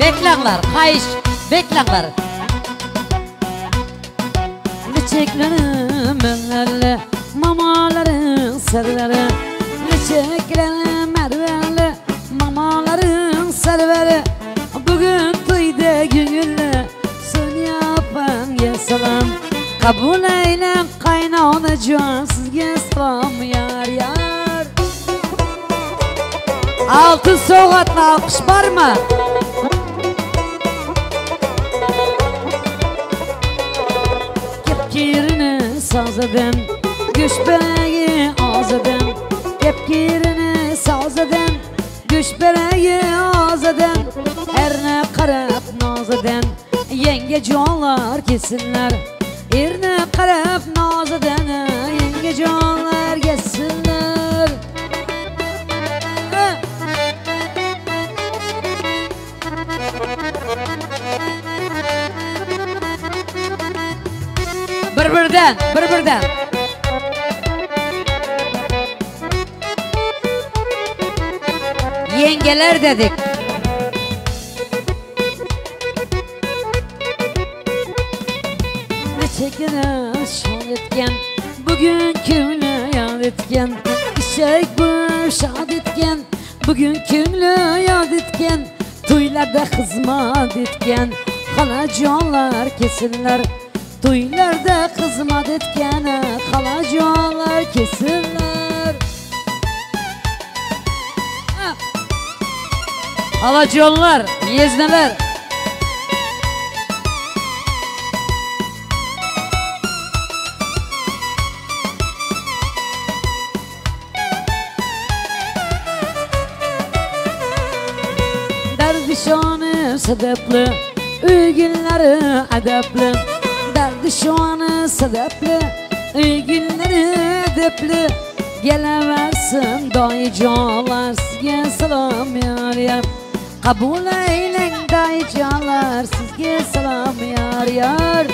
Bekläňler, haýyş, bekläňler. Niçeklerim merwerli, mamalaryň serweri. Niçeklerim merwerli, mamalaryň serweri. Bu gün toýda göňülli, Sonýa apaňa salam. Kabul eýläň gaýynanajan, sizge salam ýar ýar. Altyn sowgatly alkyş barmy? Kepgirini saz eden, Göçberegi az eden. Kepgirini saz eden, Göçberegi az eden. Erne garap naz eden, Ýeňňejanlar gelsinler. Erne garap naz eden, Ýeňňejanlar gelsinler. Bir-birden, bir-birden. Ýeňňeler dedik. Niçegine şat etgen, Bugün köňli ýat etgen. Işek bolup şat etgen, Bugün köňli ýat etgen. Toýlarda hyzmat etgen, Halajanlar kesinler. Toýlarda hyzmat etgen, Halajanlar kesinler. Halajanlar, ýezneler. Derdişany sebäpli, Öý günleri edepli. Derdişany sebäpli, Öý günleri edepli. Gelewersin. Bo'lsin doyijonlar, sizga salom yor yor. Qabul aylang doyijonlar, sizga salom yor yor.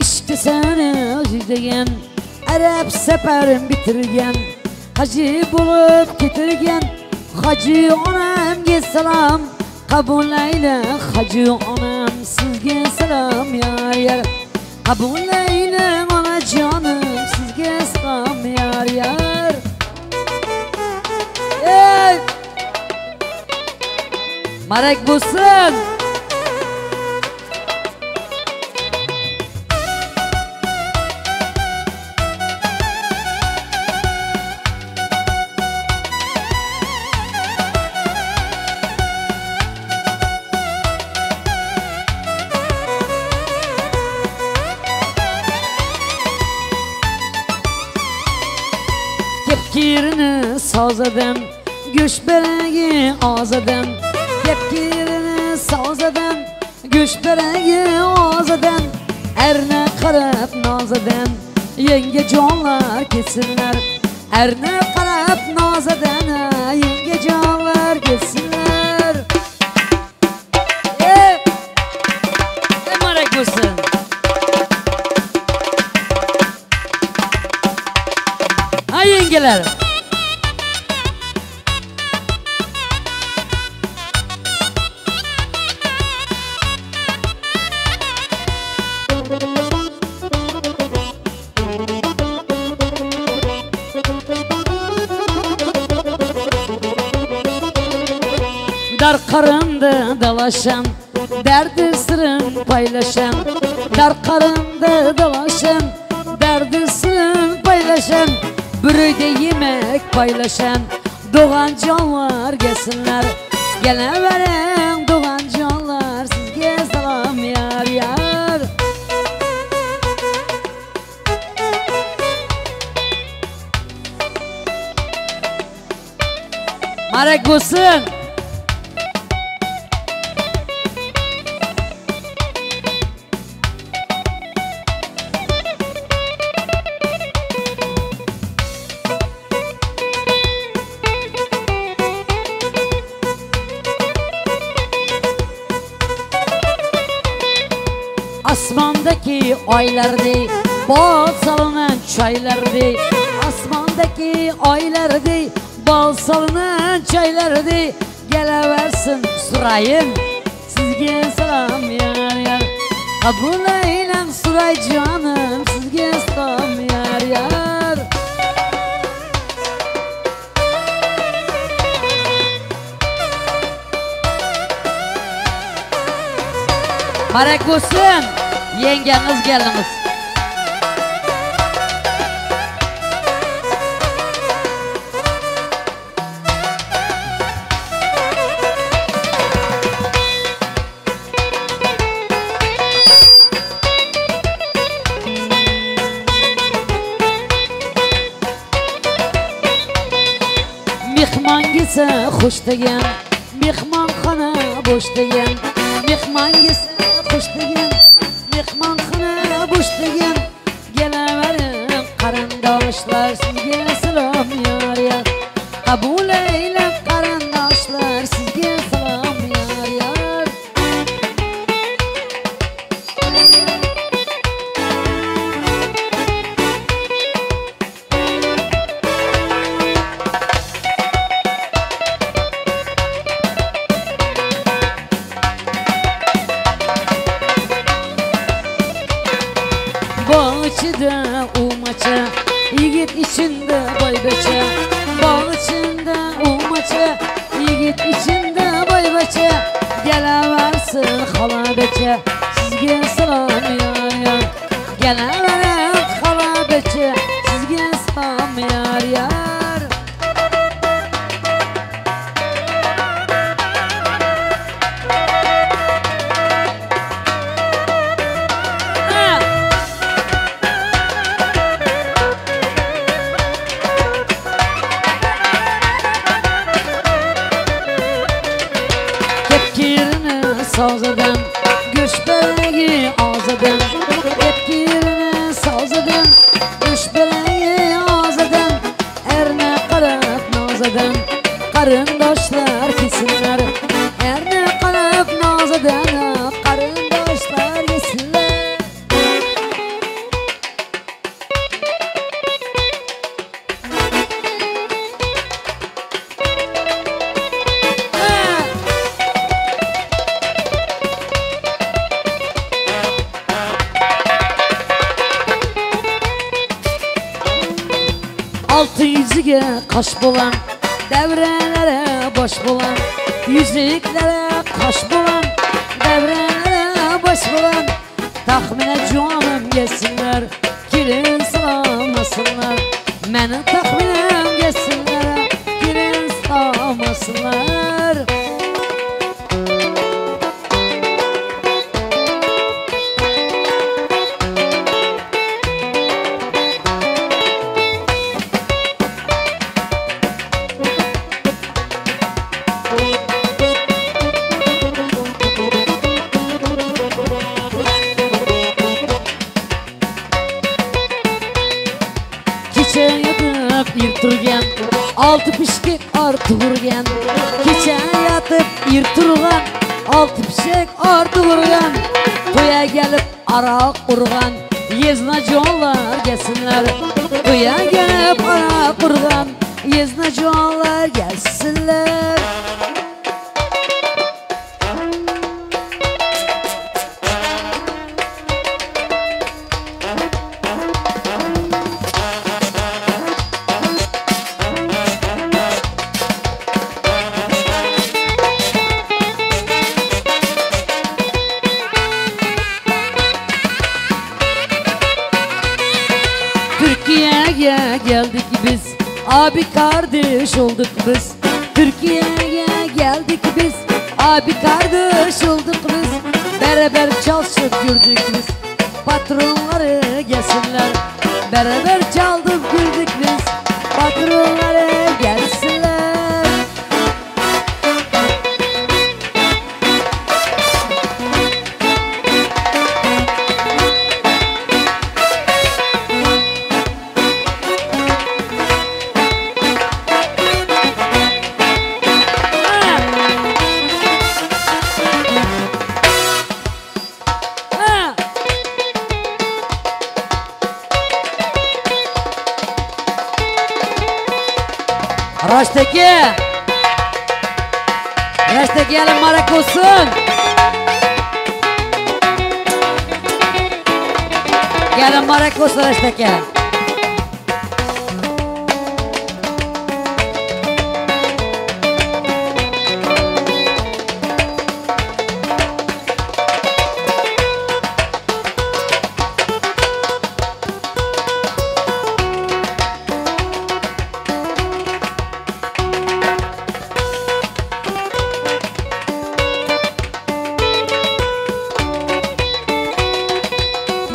İşte seni özleyen, Arap seferin bitirgen, Hacı bulup getirgen, Hacı onamga salam, Qabul ayla hacı onam, sizga salam yar yar. Qabul ayla ona canım, sizga salam yar yar. Ey! Marek bo'lsin! Kepkirini sozadan, go'sht beragi ozadan. Kepkirini sozadan, go'sht beragi ozadan. Erni qarab nozadan, yengajonlar ketsinlar. Erni qarab nozadan, yengajonlar ketsinlar. Ey! Muborak bo'lsin. Ha yengalar. Dar karında dalaşan, derdi sırrın paylaşan. Dar karında dalaşan, derdi sırrın paylaşan. Bir öyde yemek paylaşan, doğan canlar gelsinler. Geleveren doğan canlar, sizge salam yar yar. Marek bo'lsin. Asmandaki oylarday, bol salınan çaylarday. Asmandaki oylarday, bol salınan çaylarday. Geleversin surayım, sizge salam yar yar. Kabul eylem suray canım, sizge salam yar yar. Barak olsun. Yengeniz geliniz. Mehmon kelsa xush degan, mehmonxona bo'sh degan. Mehmon kelsa xush degan, mehmonxona bo'sh degan. Kelavering qarindoshlar, sizga salom yor yor. Qabul aylab qarindoshlar, sizga salom yor yor. Bağ içinde umaça, yigit içinde boybeçe. Bağ içinde umaça, yigit içinde boybeçe. Geleversin hala beçe, sizge salam yar yar. Geleveren hala beçe, sizge salam yar yar. Sozadan, go'sht beragi ozadan. Tepkirini sozadan. Garyndaşlar gelsinler. Erne kylyp naz edene garyndaşlar gelsinler. Altın yüzüge kaş bulan, devrelere baş bulan, yüzüklere kaş bulan, devrelere baş bulan. Tahmine canım gelsinler, girin sılamasınlar. Meni tahminem gelsinler, girin sılamasınlar. Kecha yotib er turgan, olti pishkek ortib urgan. Kecha yotib er turgan, olti pishkek ortib urgan. To'ya kelib aroq urgan, yeznajonlar kelsinlar. To'ya kelib aroq urgan, yeznajonlar kelsinlar. Türkiye'ye geldik biz, abi kardeş olduk biz. Türkiye'ye geldik biz, abi kardeş olduk biz. Beraber çalışıp güldük biz, patronları gelsinler. Beraber çaldık güldük biz, patronları gelsinler. Raştaki, Raştaki gelin marak olsun. Gelin marak olsun Raştaki.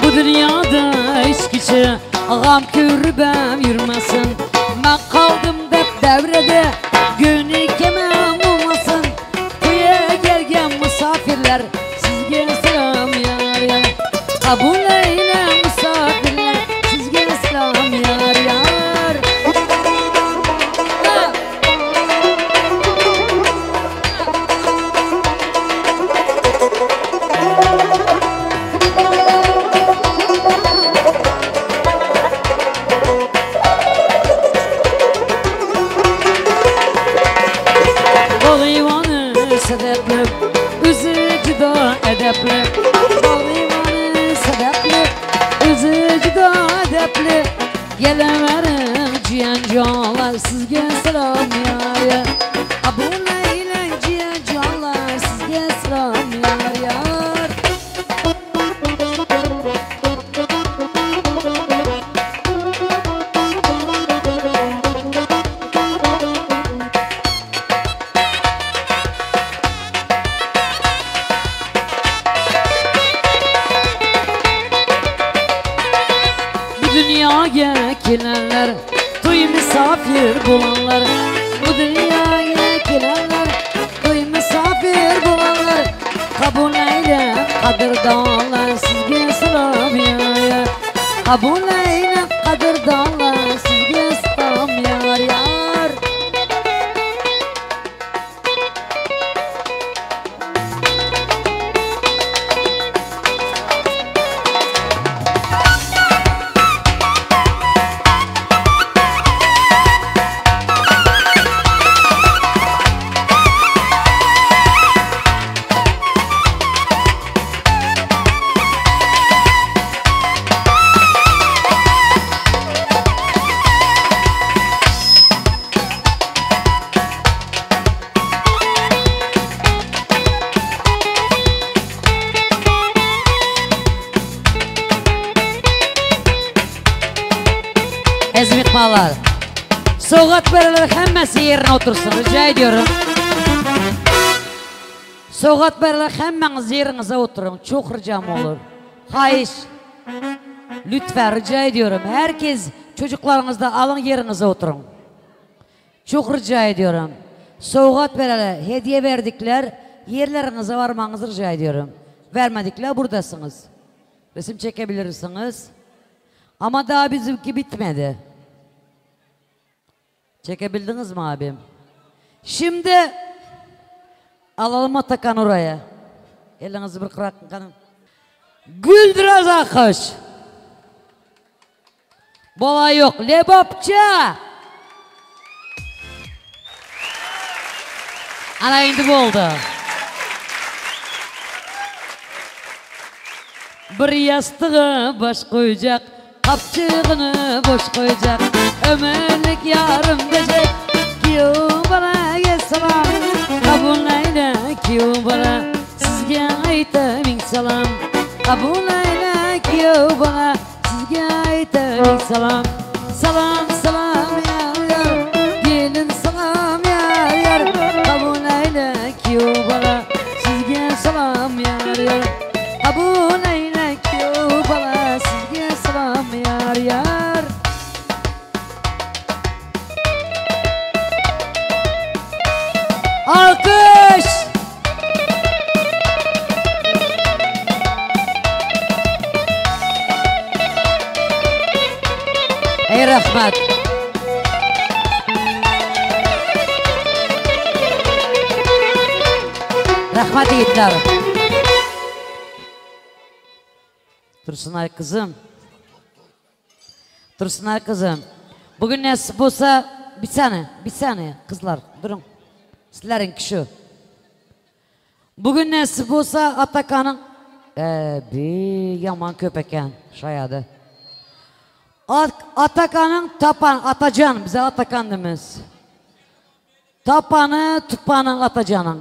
Bu dünyada içkiçi gam kürbem yürümesin. Ben kaldım dep devrede günü kemem olmasın. Köye gelgen misafirler sizge selam yar yar. Kabul eyle misafirler sizge selam yar yar. Sedepli, özü juda edepli. Bağlivanı sedepli, özü juda edepli. Geleverin ciyen canlar sizge selam yar yar. Kabul eylen ciyen canlar sizge selam yar yar. Dünyaya gelenler, duy misafir bulanlar. Bu dünyaya gelenler, duy misafir bulanlar. Kabul eyle kadırdanlar sizge selam yar yar. Kabul eyle kadırdanlar sizge selam yar yar. Eziz myhmanlar. Sowgat berenler hemmesi ýerine otursyn rica ediyorum. Sowgat berenler hemmäňiz ýeriňize oturyň çok ricam olur. Haýyş. Lütfen rica ediyorum. Herkes çocuklarňyzda alyň ýeriňize oturyň. Çok rica ediyorum. Sowgat berele hediye berdikler ýerleriňize barmagyňyzy rica ediyorum. Bermedikler burdasyňyz. Resim çekebilirsiňiz. Ama daha bizimki bitmedi. Çekebildiniz mi abim? Şimdi alalım Atakan oraya. Elinizi bir kırakın kanın. Güldürez akış. Bola yok. Lebapça. Ana indi boldy. Bir ýassyga baş goýjak, Gapjygyny boş goýjak, Ömürlik ýarym dejek, Giýew bala salam, Kabul eýle giýew bala, Sizge aýta miň salam, Kabul eýle giýew bala, Sizge aýta miň salam, Salam, salam ýar ýar, Gelin salam ýar ýar, Kabul eýle giýew bala, Sizge salam ýar ýar. Kabul eýle giýew bala, Sizge salam ýar ýar. Alkyş! Eý rahmat. Rahmat ýigitler. Tursunaý gyzym. Tursunaý gyzym. Bugün nesip bolsa bir saniye, bir saniye gyzlar duruň. Sizleriňki şu. Bugün nesip bolsa Atakanyň bi ýaman köp eken şaýady. Atakanyň tapan Atajan bize Atakan diýmiz. Tapany tupany Atajanyň.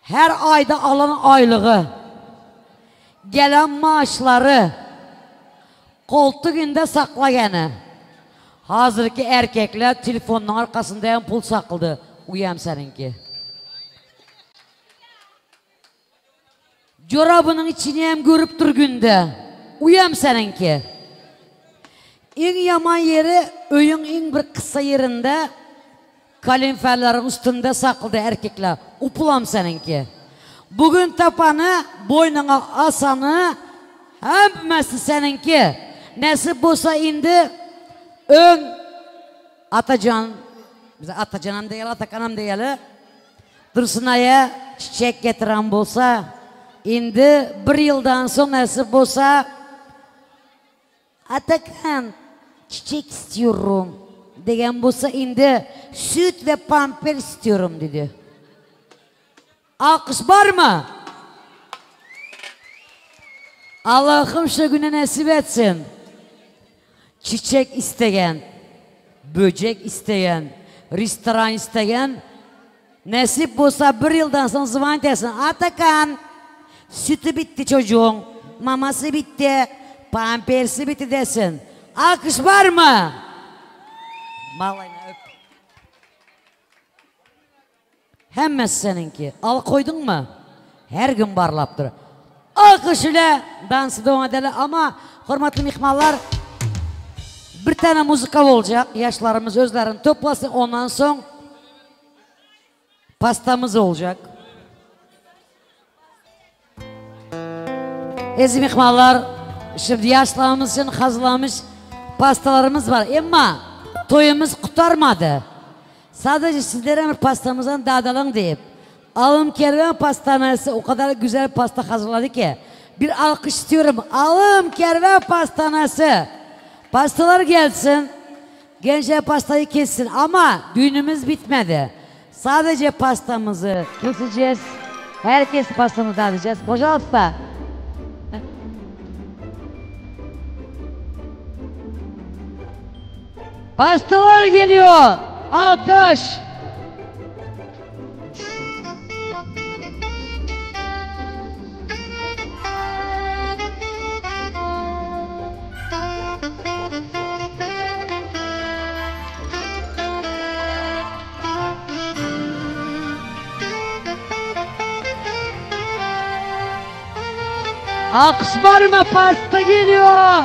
Her aýda alan aýlygy, gelen maaşlary goltugynda saklagany. Hazirki erkekler telefonynyň arkasynda hem pul sakldy, uýam seniňki. Jorabynyň içini hem görüp dur günde, uýam seniňki. Iň ýaman ýeri öýüň iň bir kyssa ýerinde Kalinferleriň üstünde sakldy erkekler. Upulam seniňki. Bu gün tapany, boýnuňa asany hemmesi seniňki. Nesip bolsa indi öň Atajan, bize Atajanam diýeli, Atakanam diýeli, Dursunaýa çiçek getiren bolsa, indi bir ýyldan soň nesip bolsa, Atakan, çiçek istiyorum degen bolsa indi süt we pamper istiyorum diýdi. Alkyş barmy? Allahym şu güne nesip etsin. Çiçek istegen, böjek istegen, restoran istegen nesip bolsa bir ýyldan soň zwanit etsin. Atakan, süti bitdi çocuğuň, mamasy bitdi, pampersi bitdi desin. Alkyş barmy? Mallaýyna öp. Hemmesi seniňki. Al koýduňmy? Her gün barlap dur. Alkyş ile dansy dowam edeli ama hormatly myhmanlar bir tane muzıka boljak. Ýaşlarymyz özlerini toplasyn ondan soň pastamyz boljak. Eziz myhmanlar, şimdi ýaşlarymyz üçin hazyrlanmyş pastalarymyz bar. Emma toýumyz gutarmady. Sadece sizlere bir pastamyzdan dadalyň diýip, Alym Kerwen pastanasy o kadar güzel pasta hazyrlady ki, bir alkyş istiyorum. Alym Kerwen pastanasy! Pastalar gelsin, gençler pastayı kessin ama düğünümüz bitmedi. Sadece pastamyzy keseceğiz. Herkes pastamyzy dadacağız. Požalsta. Pastalar geliyor. Alkış. Alkyş barmy pasta geliyor.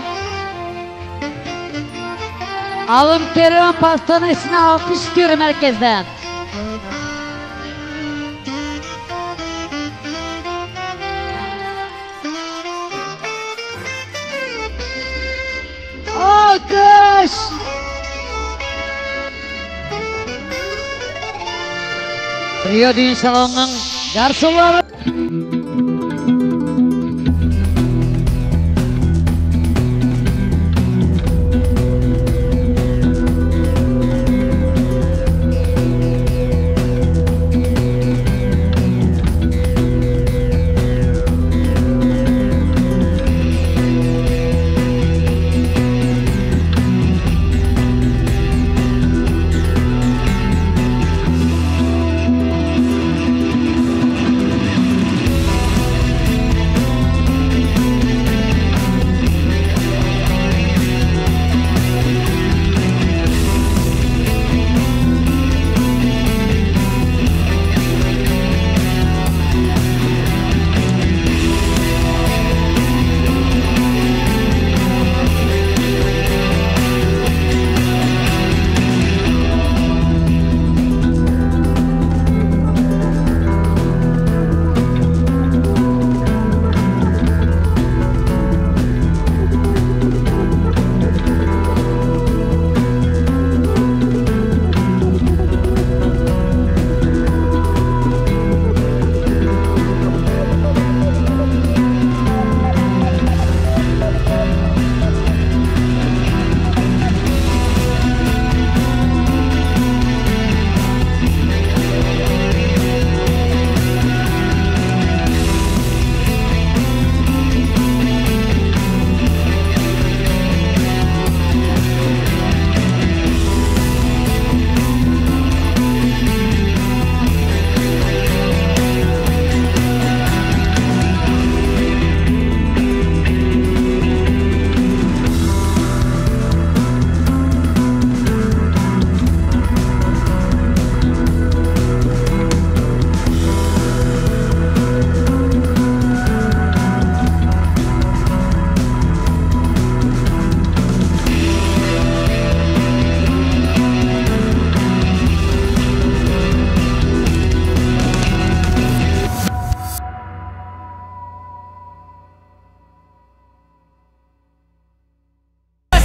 Alın terim pastanın içine alkış istiyorum herkesten. Alkış! Rio Düğün Salonu'nun garsonları.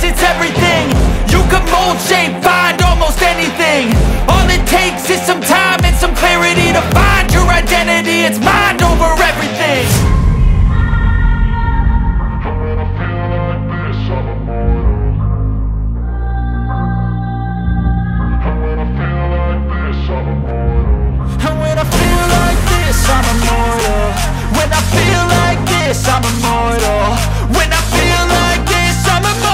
It's everything. You can mold, shape, find almost anything. All it takes is some time and some clarity to find your identity. It's mind over everything. And when I feel like this, I'm immortal. When I feel like this, I'm immortal. When I feel like this, I'm immortal.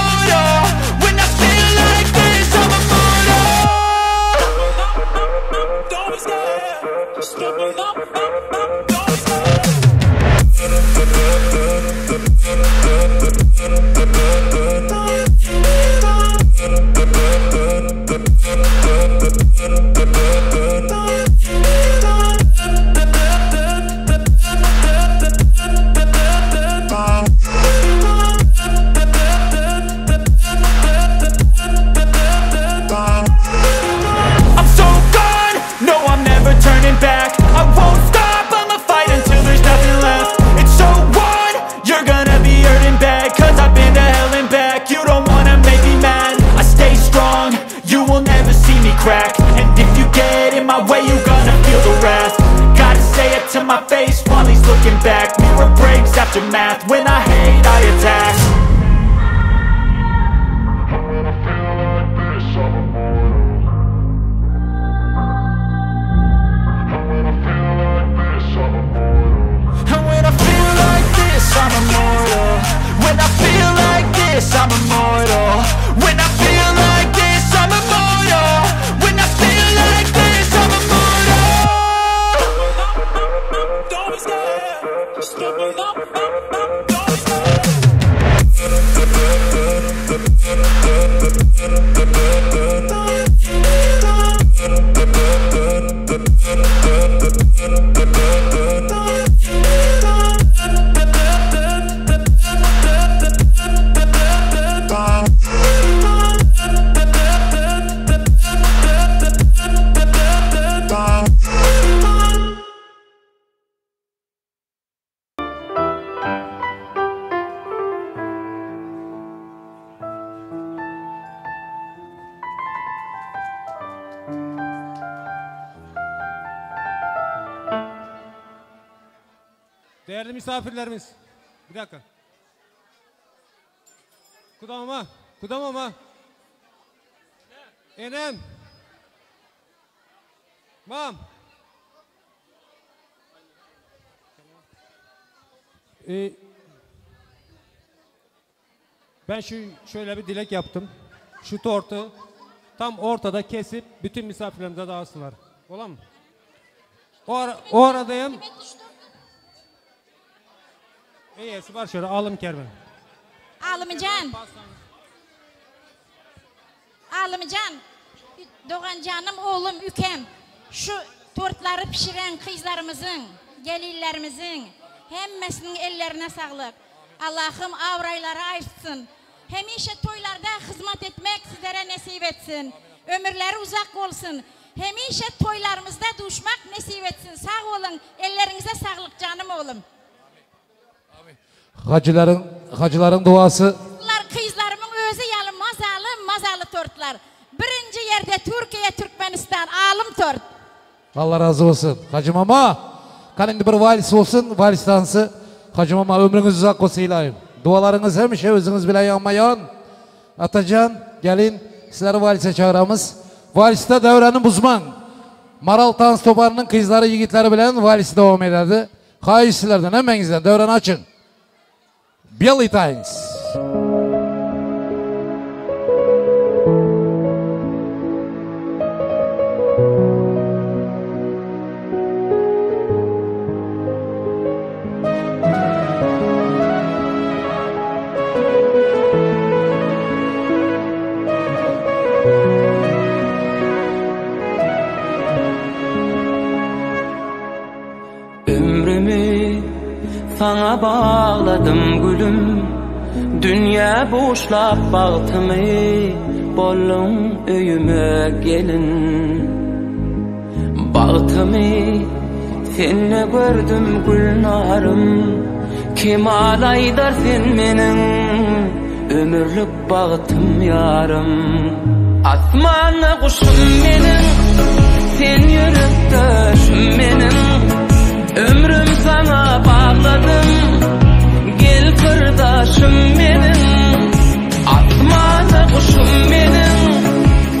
Değerli misafirlerimiz. Bir dakika. Kudamama, kudamama. Enem. Mam. Ee, ben şu şöyle bir dilek yaptım. Şu tortu tam ortada kesip bütün misafirlerimize dağıtsınlar. Ola mı? O, ara, o aradayım. Eýesi bar şöyle alym kerwen. Alymjan. Alymjan. Doganjanym oglum ükem şu tortlary pişiren kyzlarymyzyň, gelinlerimiziň hemmesiniň ellerine saglyk. Allahym abraýlary aýrtsyn. Hemişe toýlarda hyzmat etmek sizlere nesip etsin. Ömürleri uzak bolsun. Hemişe toýlarymyzda duşmak nesip etsin. Sag boluň elleriňize saglyk janym oglum. Hajylaryň hajylaryň duasy. Lar kyzlarymyň özi ýaly mazaly mazaly tortlar. Birinji ýerde Türkiýe Türkmenistan alym tort. Alla razy bolsun. Hajy mama. Kany indi bir wals bolsun, wals tansy. Hajy mama ömrüňiz uzak bolsun ilayim. Dualaryňyz hemişe özüňiz bilen ýanma ýan. Atajan, gelin, sizleri walse çagyramyz. Walsda döwrany buzmaň. Maral tans toparynyň kyzlary ýigitleri bilen wals dowam ededi. Haýyş sizlerden hemmäňizden döwrany açyň. Белый танец. Ömrümi saňa bagladym gülüm Dünýä buşlap bagtymy Bolduň öýüme gelin Bagtymy sende gördüm Gülnarym Kemal aýdar sen meniň Ömürlik bagtym ýarym Asmanda guşum meniň Sen ýürekdeşim meniň Ömrüm saňa bagladym Gel syrdaşym meniň Asmanda guşum meniň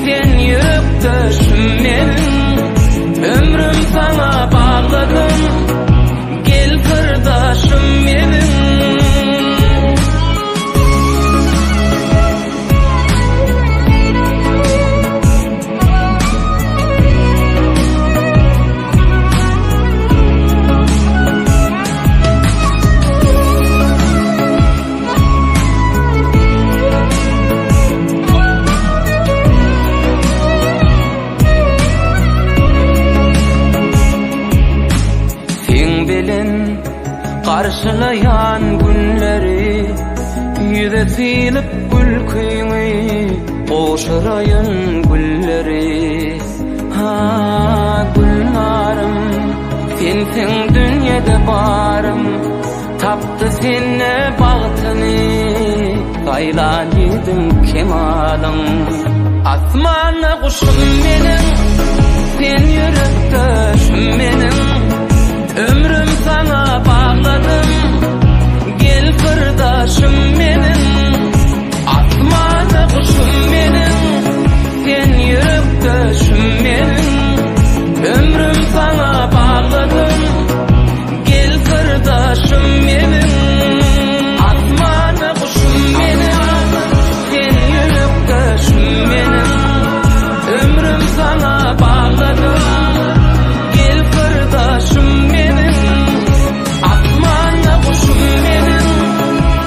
Sen ýürekdeşim meniň Ömrüm saňa bagladym Gel syrdaşym meniň. Seň bilen garşylaýan günleri Ýüze sylyp gülküňi gowşuraýyn gülleri Ha Gülnarym sensiň dünýede barym Tapdy sende bagtyny saýlan ýigdiň kemalyň Asmanda guşum meniň Sen ýürekdeşim meniň Ömrüm saňa bagladym Gel syrdaşym meniň Asmanda guşum meniň Sen ýürekdeşim meniň Ömrüm saňa bagladym Gel syrdaşym meniň Asmanda guşum meniň Sen ýürekdeşim meniň Ömrüm saňa bagladym Gel syrdaşym meniň Asmanda guşum meniň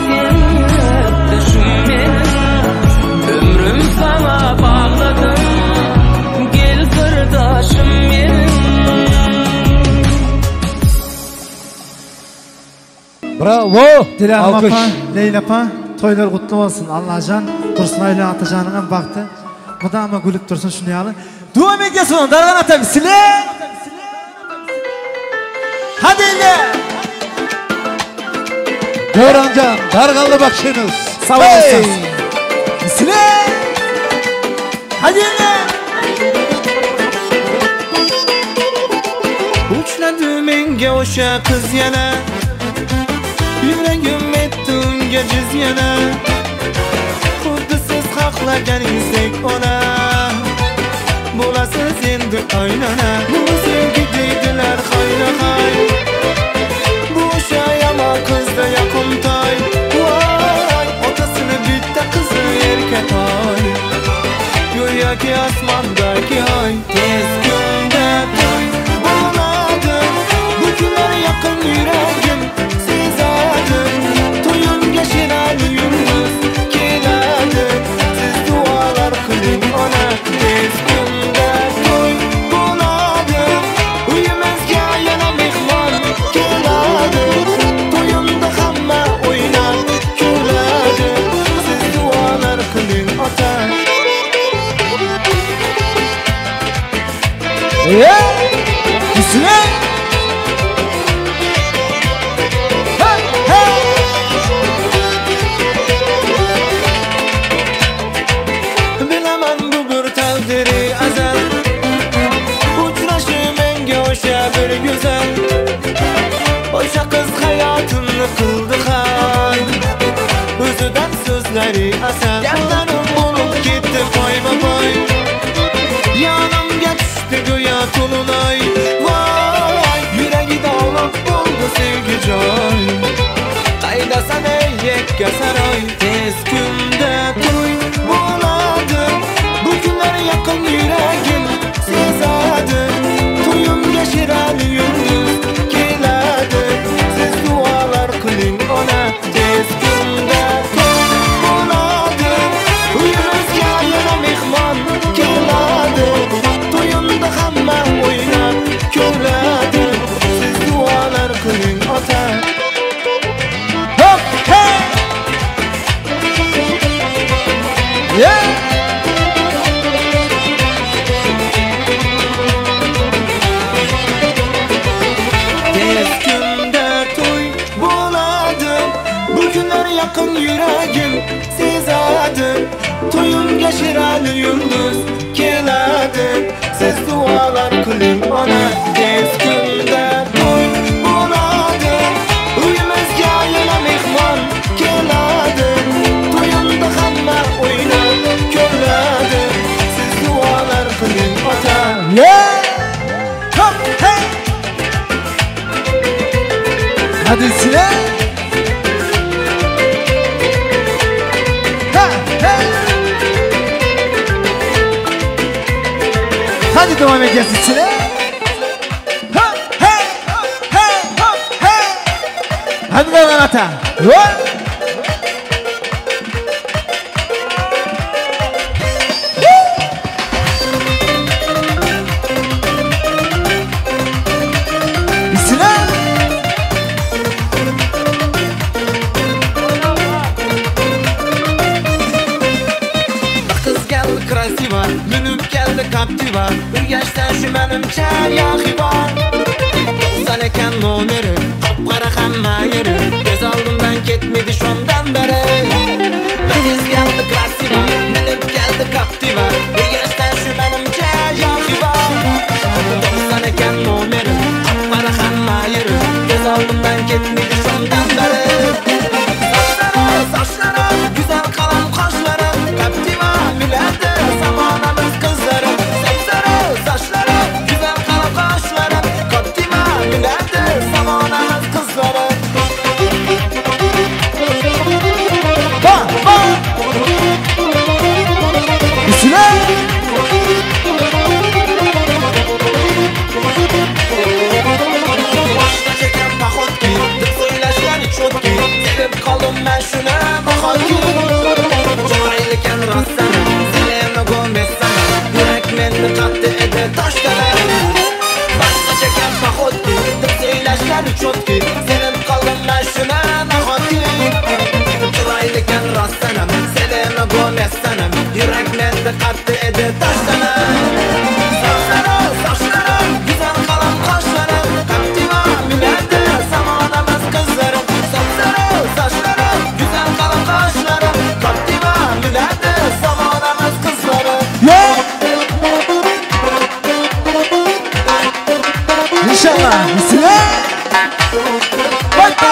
Sen ýürekdeşim meniň Ömrüm saňa bagladym Gel syrdaşym meniň. Bravo! Dilan Alkyş. apa, Leýla apa, toýlar gutly bolsun. Allajan Dursunaý bilen Atajanyňam bagty mydama gülüp dursun şuny ýaly. Dowam edýäs ondan Dargan ata sile. Hadi indi. Döwranjan, Darganly bagşymyz. Sag Hey! boluň. Sile. Hadi indi. Uçladı menga o'sha qiz yana. Yüregim etdi unga jiz yana. Xuddi siz xohlaganingizdek ona. Bo'lasiz endi qaynona. Bu sevgi deydilar hayra-hay. Bu o'sha yomon qizda yoqimtoy. Voy, otasini bitta qizi erkatoy. Go'yoki osmondagi oy. Tez kunda to'y bo'ladi. Bu kunlar yaqin yuragim sezadi. To'yimga Sherali yulduz keladi. Siz duolar qiling ona. Tez kunda to'y bo'ladi. Uyimizga yana mehmon keladi. To'yimda hamma o'ynab kuladi. Siz duolar qiling ota. Üstüne. Hey, hey. Bilaman bu bir taqdiri azal. Uchrashi menga o'sha bir go'zal. O'sha qiz hayotimni qildi hal. O'zidan so'zlari asal. Gaplarim bo'lib ketdi poyma-poy. Yonimga tushdi go'yo to'lin oy. Voy, yuragida olib bo'ldi sevgi joy. Qaydasan ey yakka saroy. Tez kunda to'y bo'ladi. Bu kunlar yaqin yuragim sezadi. To'yimga Sherali yulduz keladi. Siz duolar qiling ona. Tez kunda to'y bo'ladi. Uyimizga yana mehmon keladi. To'yimda hamma o'ynab kuladi. Siz duolar qiling ota. Hop, hey. Yeah. Tez kunda to'y bo'ladi. Bu kunlar yaqin yuragim sezadi. To'yimga Sherali yulduz keladi. Siz duolar qiling ona. Tez kunda to'y bo'ladi. Uyimizga yana mehmon keladi. To'yimda hamma o'ynab kuladi. Siz duolar qiling ota. Yeah. Hop, hey. Hadi Sile. Ha, hey. Hadi devam edeceğiz Sile. Ha, hey, hey, hop, hey. Hadi devam ata. Hop. Sile. Qiz keldi красиво, minib keldi Captiva. Urganchdan shu menimcha Yaxiva. 90 ekan nomeri, qop-qora hamma yeri. Ko'z oldimdan ketmadi shundan beri. Qiz keldi красиво, minib keldi Captiva. Urganchdan shu menimcha Yaxiva. 90 ekan nomeri, qop-qora hamma yeri. Ko'z oldimdan ketmadi shundan beri. Sochlari, güzel qalam qoshlari, Captiva miladi zamonamiz qizlari. Sapsari, sochlari, güzel qalam qoshlari, Captiva miladi zamonamiz qizlari. Ba, ba. Üstüne. Boshqa chekan походки, deb so'ylashgani чётки. Sevib qoldim men shuni bahorki. Chiroyli ekan rostdan, Selena Gomezsan. Yurak meni qatdi edi toshdan. Boshqacha ekan походки, deb so'ylashgani чётки. Sevib qoldim men shuni nahotki. Chiroyli ekan rostdan, Selena Gomezsan. Yurak meni qatdi edi toshdan. Sochlari, sochlari, güzel qalam qoshlari, Captiva minadi zamonamiz qizlari. Sochlari, sochlari, güzel qalam qoshlari, Captiva minadi zamonamiz qizlari. Yeah. İnşallah. Üstüne. Bak.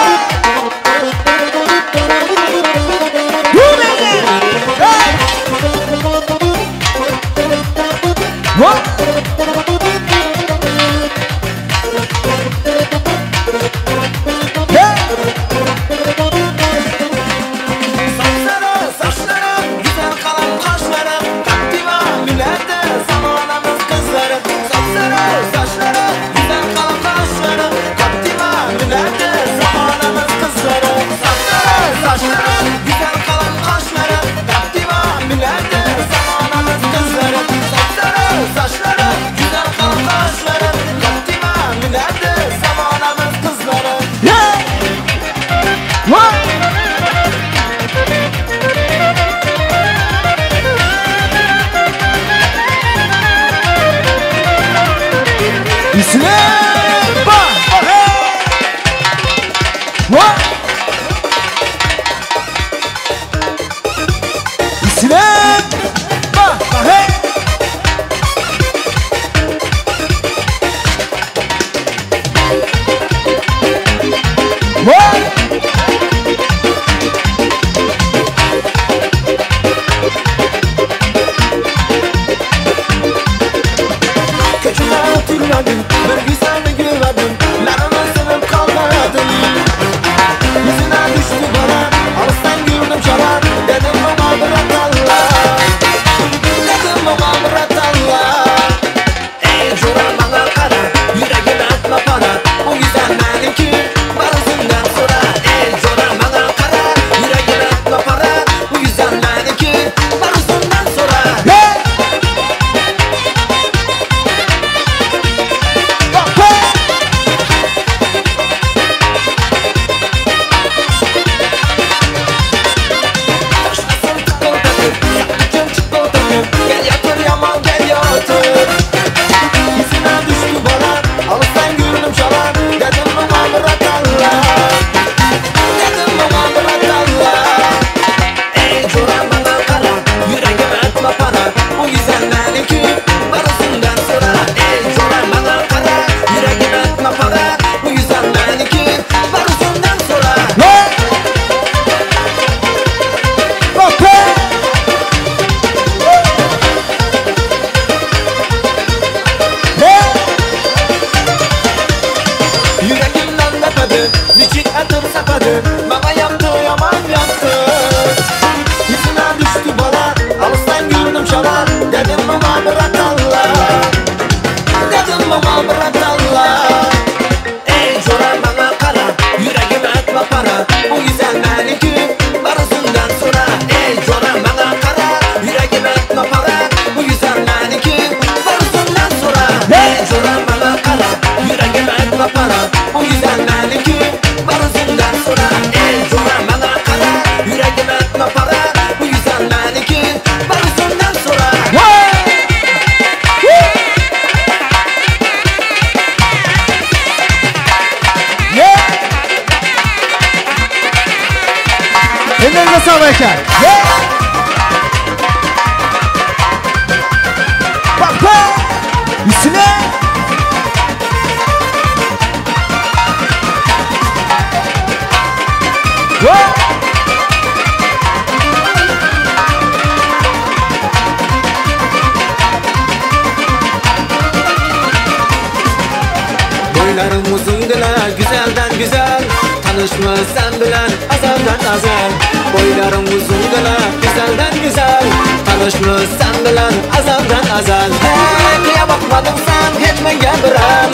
uzungina güzelden güzel Tanışma sen bilen azaldan azal Boyların uzungina güzelden güzel Tanışma sen bilen azaldan azal Hey kıya bakmadın sen hiç menga biram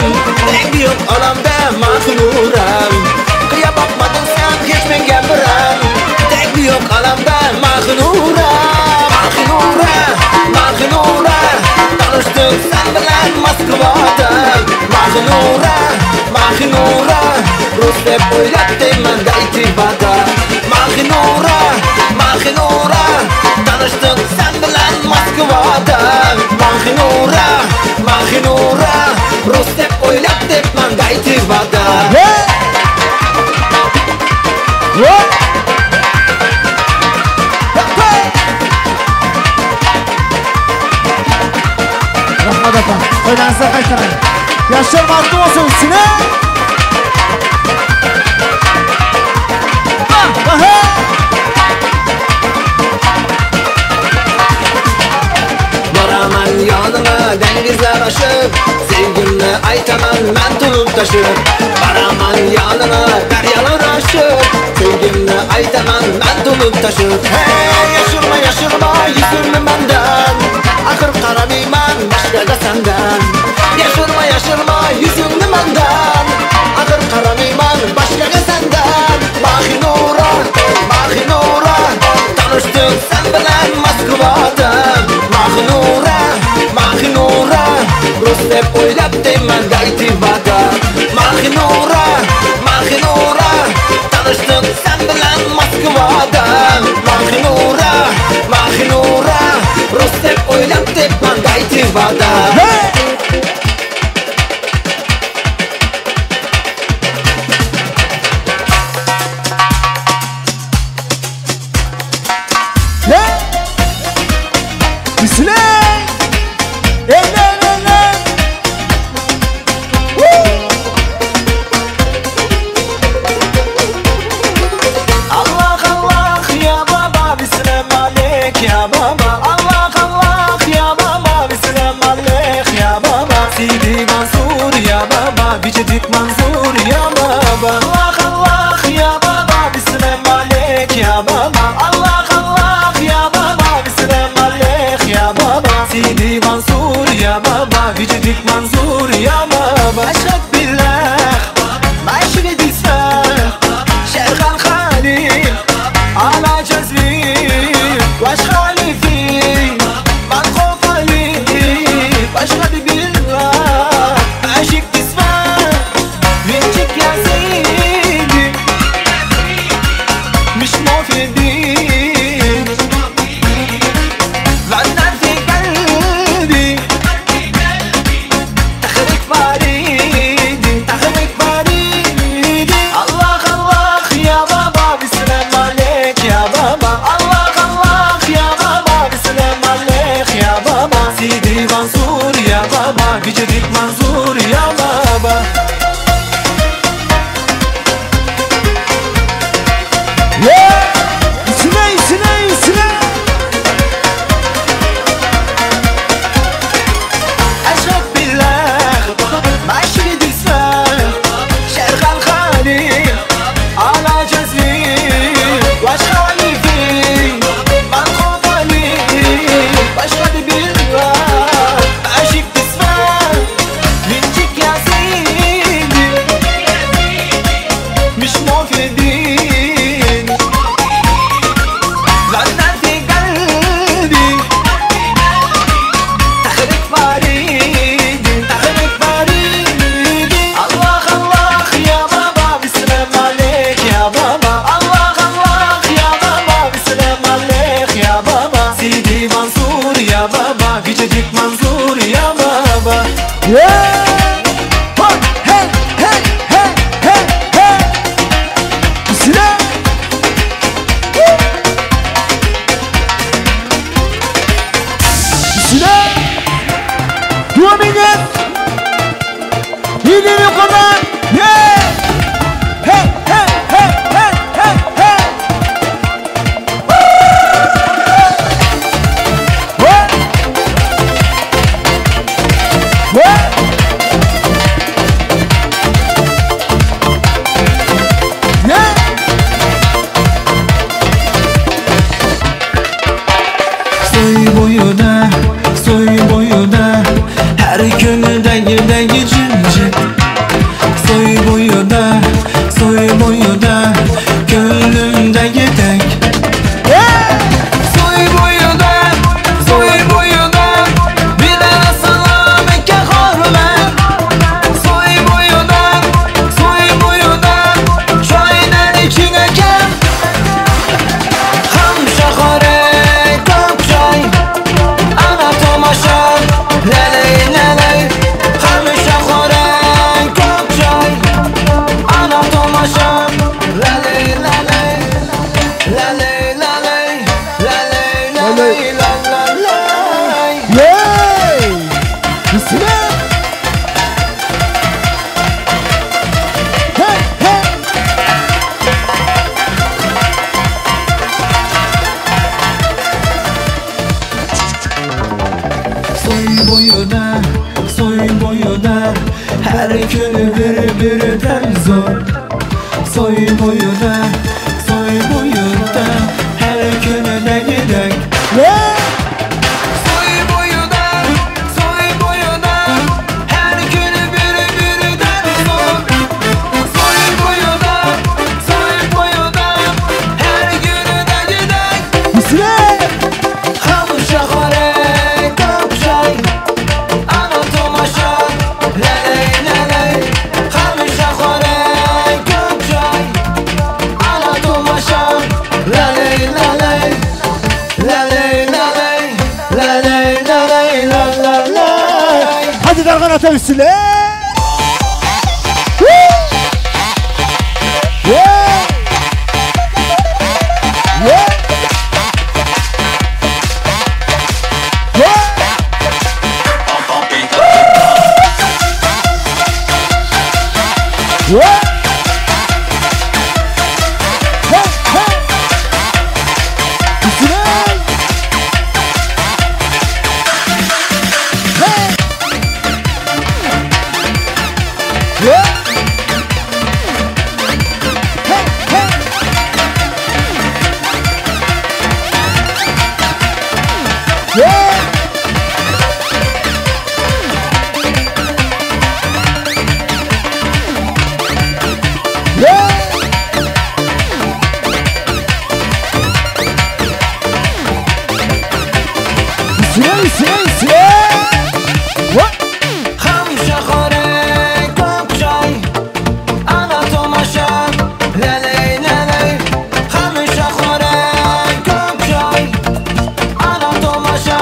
Tengi yo'q olamda mahnuram Kıya bakmadın sen hiç menga biram Tengi yo'q olamda mahnuram Mahnura, Mahnura Tanıştık sen bilan Moskvada Mahnura, Mahnura Rus deb o'ylabdiman daytibada Mahnura, Mahnura Tanıştık sen bilan Moskvada Mahnura, Mahnura Rus deb o'ylabdiman daytibada Rahmat aka. To'ylaringizga qaytaray. Yoshlar baxtli bo'lsin, sine. Boraman yoningga dengizlar oshib Sevgimni aytaman man to'lib toshib Boraman yoningga daryolar oshib Sevgimni aytaman man to'lib toshib Hey yashirma yashirma yuzingni mendan Axir qaramayman boshqaga sendan Yashirma yashirma yuzingni mendan Axir qaramayman boshqaga sendan Mahinura, Mahinura Tanıştık sen bilan Moskvada Mahnura, Mahnura Rus deb o'ylabdiman daytibada Mahnura, Mahnura Tanıştık sen bilan Moskvada Mahnura, Mahnura Rus deb o'ylabdiman daytibada Allah Allah ya baba bismillah aleyk ya baba Allah Allah ya baba bismillah aleyk ya baba Sidi Mansur ya baba Bicicik Mansur ya baba Allah Allah ya baba bismillah aleyk ya baba Allah Allah ya baba bismillah aleyk ya baba Sidi Mansur ya baba Bicicik Mansur ya baba Eşhed billah معيش دلسان شيخ الخليل على جزمي واشغالي فيه منخوف عليه واشهد بالله عاشق تسمع منك يا سيدي مش موافقين النار في قلبي تخرج فريدي تخرج فريدي الله الله يا بابا بسلام عليك يا بابا الله الله يا بابا بسلام عليك يا بابا سيدي منصور يا بابا بجدك منصور يا بابا Sine, sine, sine. أشهد بالله معيش دلسان شرق الخليل على جزمي واشغالي فيه منخوف عليه واشهد بالله عاشق تسمع منك يا سيدي مش موافقين النار في قلبي تخرج فريدي تخرج فريدي الله الله يا بابا بسلام عليك يا بابا الله الله يا بابا بسلام عليك يا بابا سيدي منصور يا بابا بجدك منصور يا بابا Hey, hey, hey, hey, hey. Sine. Sine. Duaminiz. Yine yukarıdan. Yeah. Hey, hey, hey, hey, hey, hey. Hey. Hey. Soy boyuda, soy boyuda Her günde gecincik Soy boyuda, soy boyuda Gönlümde yedek. Soy boyuda, soy boyuda Bir sana Mekke horme. Soy boyuda, soy boyuda Çaydan içine kem. Hamşa xorey ko'k choy, Ana tomosha, lalay lalay. Hamsha xorey ko'k choy, Ana tomosha, lalay lalay. Lalay lalay, lalay lalay, la la lay. Hey! Üstüne! Hey, hey! Soy boyuda, soy boyuda Her günü bir-birinden zor. Soy boyuda, soy boyuda Her gününe gidek. Soy boyuda, soy boyuda Her günü bir-birinden zor. Soy boyuda, soy boyuda Her gününe gidek. Üstüne! Hamsha xorey ko'k choy, Ana tomosha, lalay lalay. Hamsha xorey ko'k choy, Ana tomosha, lalay lalay. Lalay lalay, lalay lalay, la la lay. Hadi Dargan ata üstüne! Yeah! Yeah! Yeah! Yeah! Hey, hey! Üstüne! Hey! Yeah! Hey, hey! Yeah! Yeah! Üstüne, üstüne, üstüne! What? Hamsha xorey ko'k choy, Ana tomosha, lalay lalay. Hamsha xorey ko'k choy, Ana tomosha,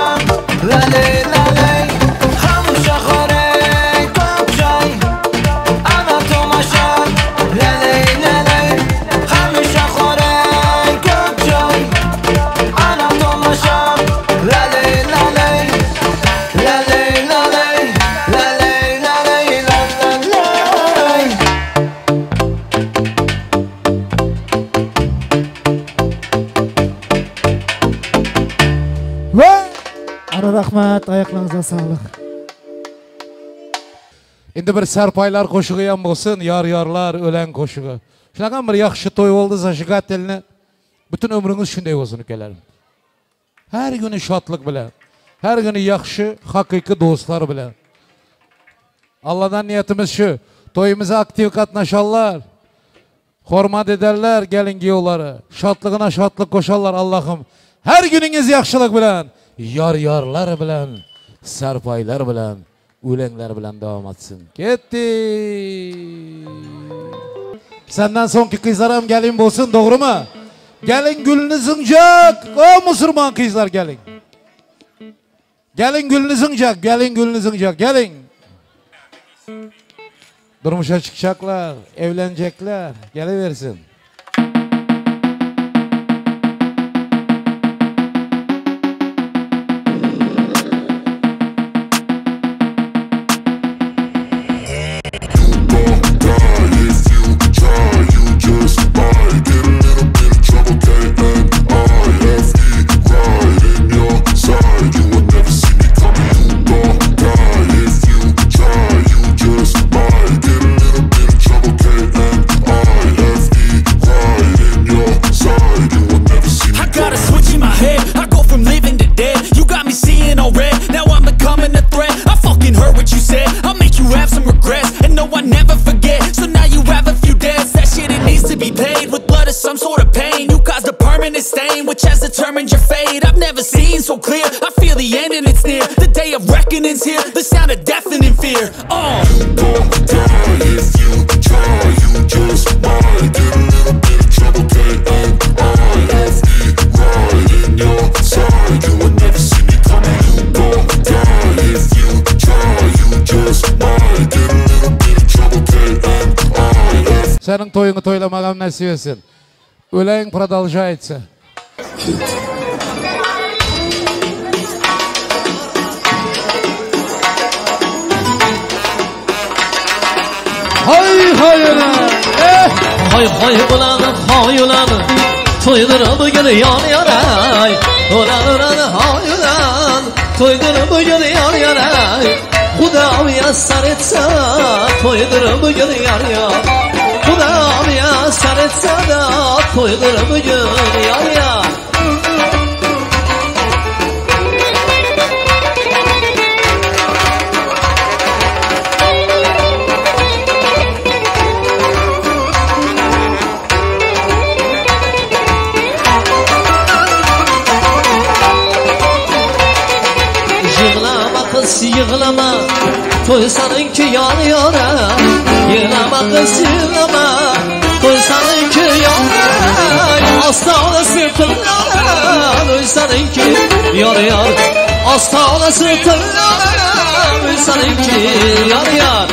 lalay lalay. Hamsha xorey ko'k choy, Ana tomosha, lalay lalay. Hamsha xorey ko'k choy, Ana tomosha, lalay lalay. Lalay lalay, lalay lalay, la la lay. Ve Ana rahmat, ayaklarınıza sağlık. Endi bir sarpaylar qo'shig'i ham bo'lsin, yor yorlar o'lan qo'shig'i. Shunaqa bir yaxshi to'y bo'ldi, зажигательni. Butun umringiz shunday bo'lsin ukalarim. Har kuni shodlik bilan, har kuni yaxshi, haqiqiy do'stlar bilan. Allohdan niyatimiz shu, to'yimizga aktiv qatnashanlar, hurmat edarlar gelin kuyovlari, shodlig'ina shodlik qo'shanlar Allohim. Har kuningiz yaxshilik bilan, yor yorlar bilan, sarpaylar bilan, o'langlar bilan davom etsin. Ketdik. Senden sonki kızlar ham gelin bo'lsin, doğru Gelin gülünü zıncak. O musulman kızlar gelin. Gelin gülünü zıncak, gelin gülünü zıncak, gelin. Durmuşa çıkacaklar, evlenecekler. Geliversin. Just might get a little bit of trouble. K-N-I-F-E. so clear. I feel the end and it's near. The day of reckoning's here. The sound of deafening fear. You gon' die if you try. You just might get a little bit of trouble. K-N-I-F-E, right in your side. You will never see me coming. You gon' die if you try. You just might get a little bit of trouble. K-N-I-F. Seniň toýuňy toýlamagam nesip etsin. Öleň продолжается. Hay hayına. Eh. Hay hay ulan hay ulan. Toýduryp gelýär ýaray. Ulan ulan hay ulan. Toýduryp gelýär ýaray. Huda ýassar etse toýduryp gelýär ýar. Huda ýassar etse da toýduryp gelýär ýar. Yığlama kız yığlama Toy sanınki yar yara. Yığlama kız yığlama Toy sanınki yar Asla sırtından Oy sanınki yar yar. Asla sırtından Oy sanınki yar yar.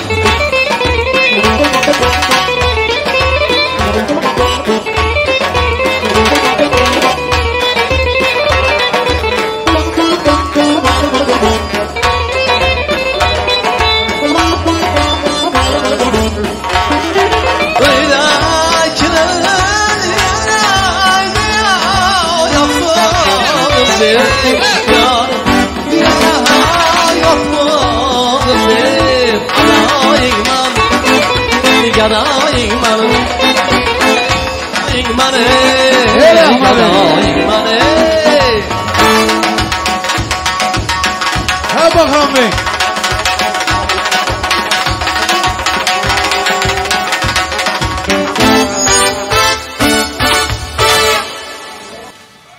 Ha bakalım bey.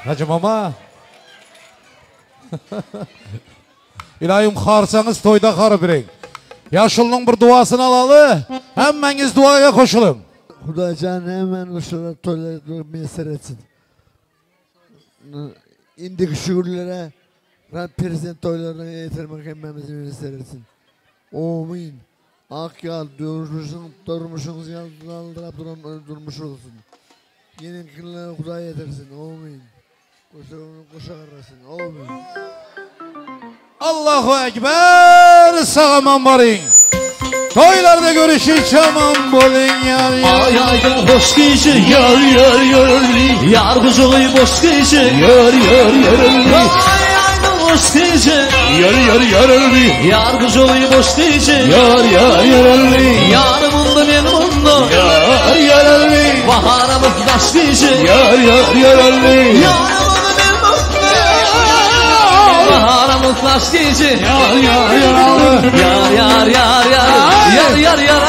Hacı mama. İlahim qarsanız toyda qarı biring. Yaşılının bir duasını alalı. Hemmeniz duaya koşulun. Hudajan hemen uşalar toyları müyesser etsin. İndiki şükürlere Rab prezident toylarına yetirmek hemmemizi müyesser etsin. Amin. Ak yal durmuşun, durmuşunuz yaldırap duran durmuş olsun. Yeninkilere Huday yetirsin. Amin. Koşa karasın. Amin. Allahu Ekber. Sağaman varın. Toylarda görüşün aman bolun yar yar. Ay aydın hoş gece yar yar yar. Yar kuzuyu boş gece yar yar yar. Ay aydın hoş gece yar yar yar. Yar kuzuyu boş gece yar yar yar. Yar bunda ben bunda yar yar. Baharımız taş gece yar yar yar. Yar bunda ben bunda Baharımız taş gece yar yar yar. Yar yar yar yar yar yar yar.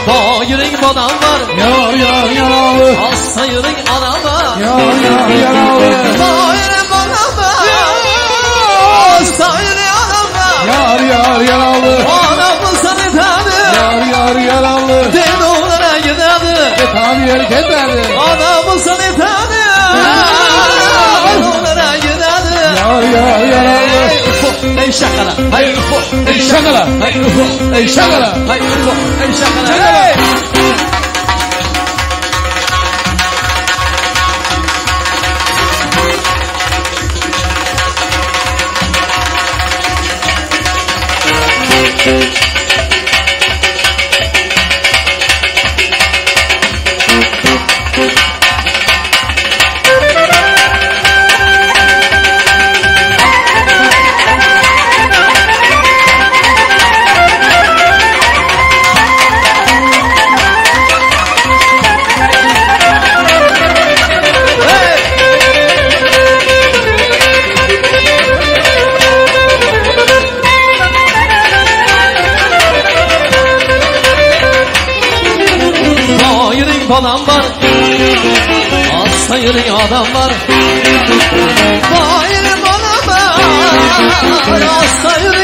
Bayırın badam var yar yar yar. Asayırın anam var yar yar yar. Bayırın badam var Asayırın anam var yar yar yar. Anamı seni tanı yar yar yar. Den onlara giderdi Tanıyor giderdi. Anamı seni tanı onlara giderdi yar yar yar. Ey şakala, hey ey şakala, hey ey şakala, hey ey şakala. kolam bar. Az sayılı adam var. Vay balam var. Az sayılı.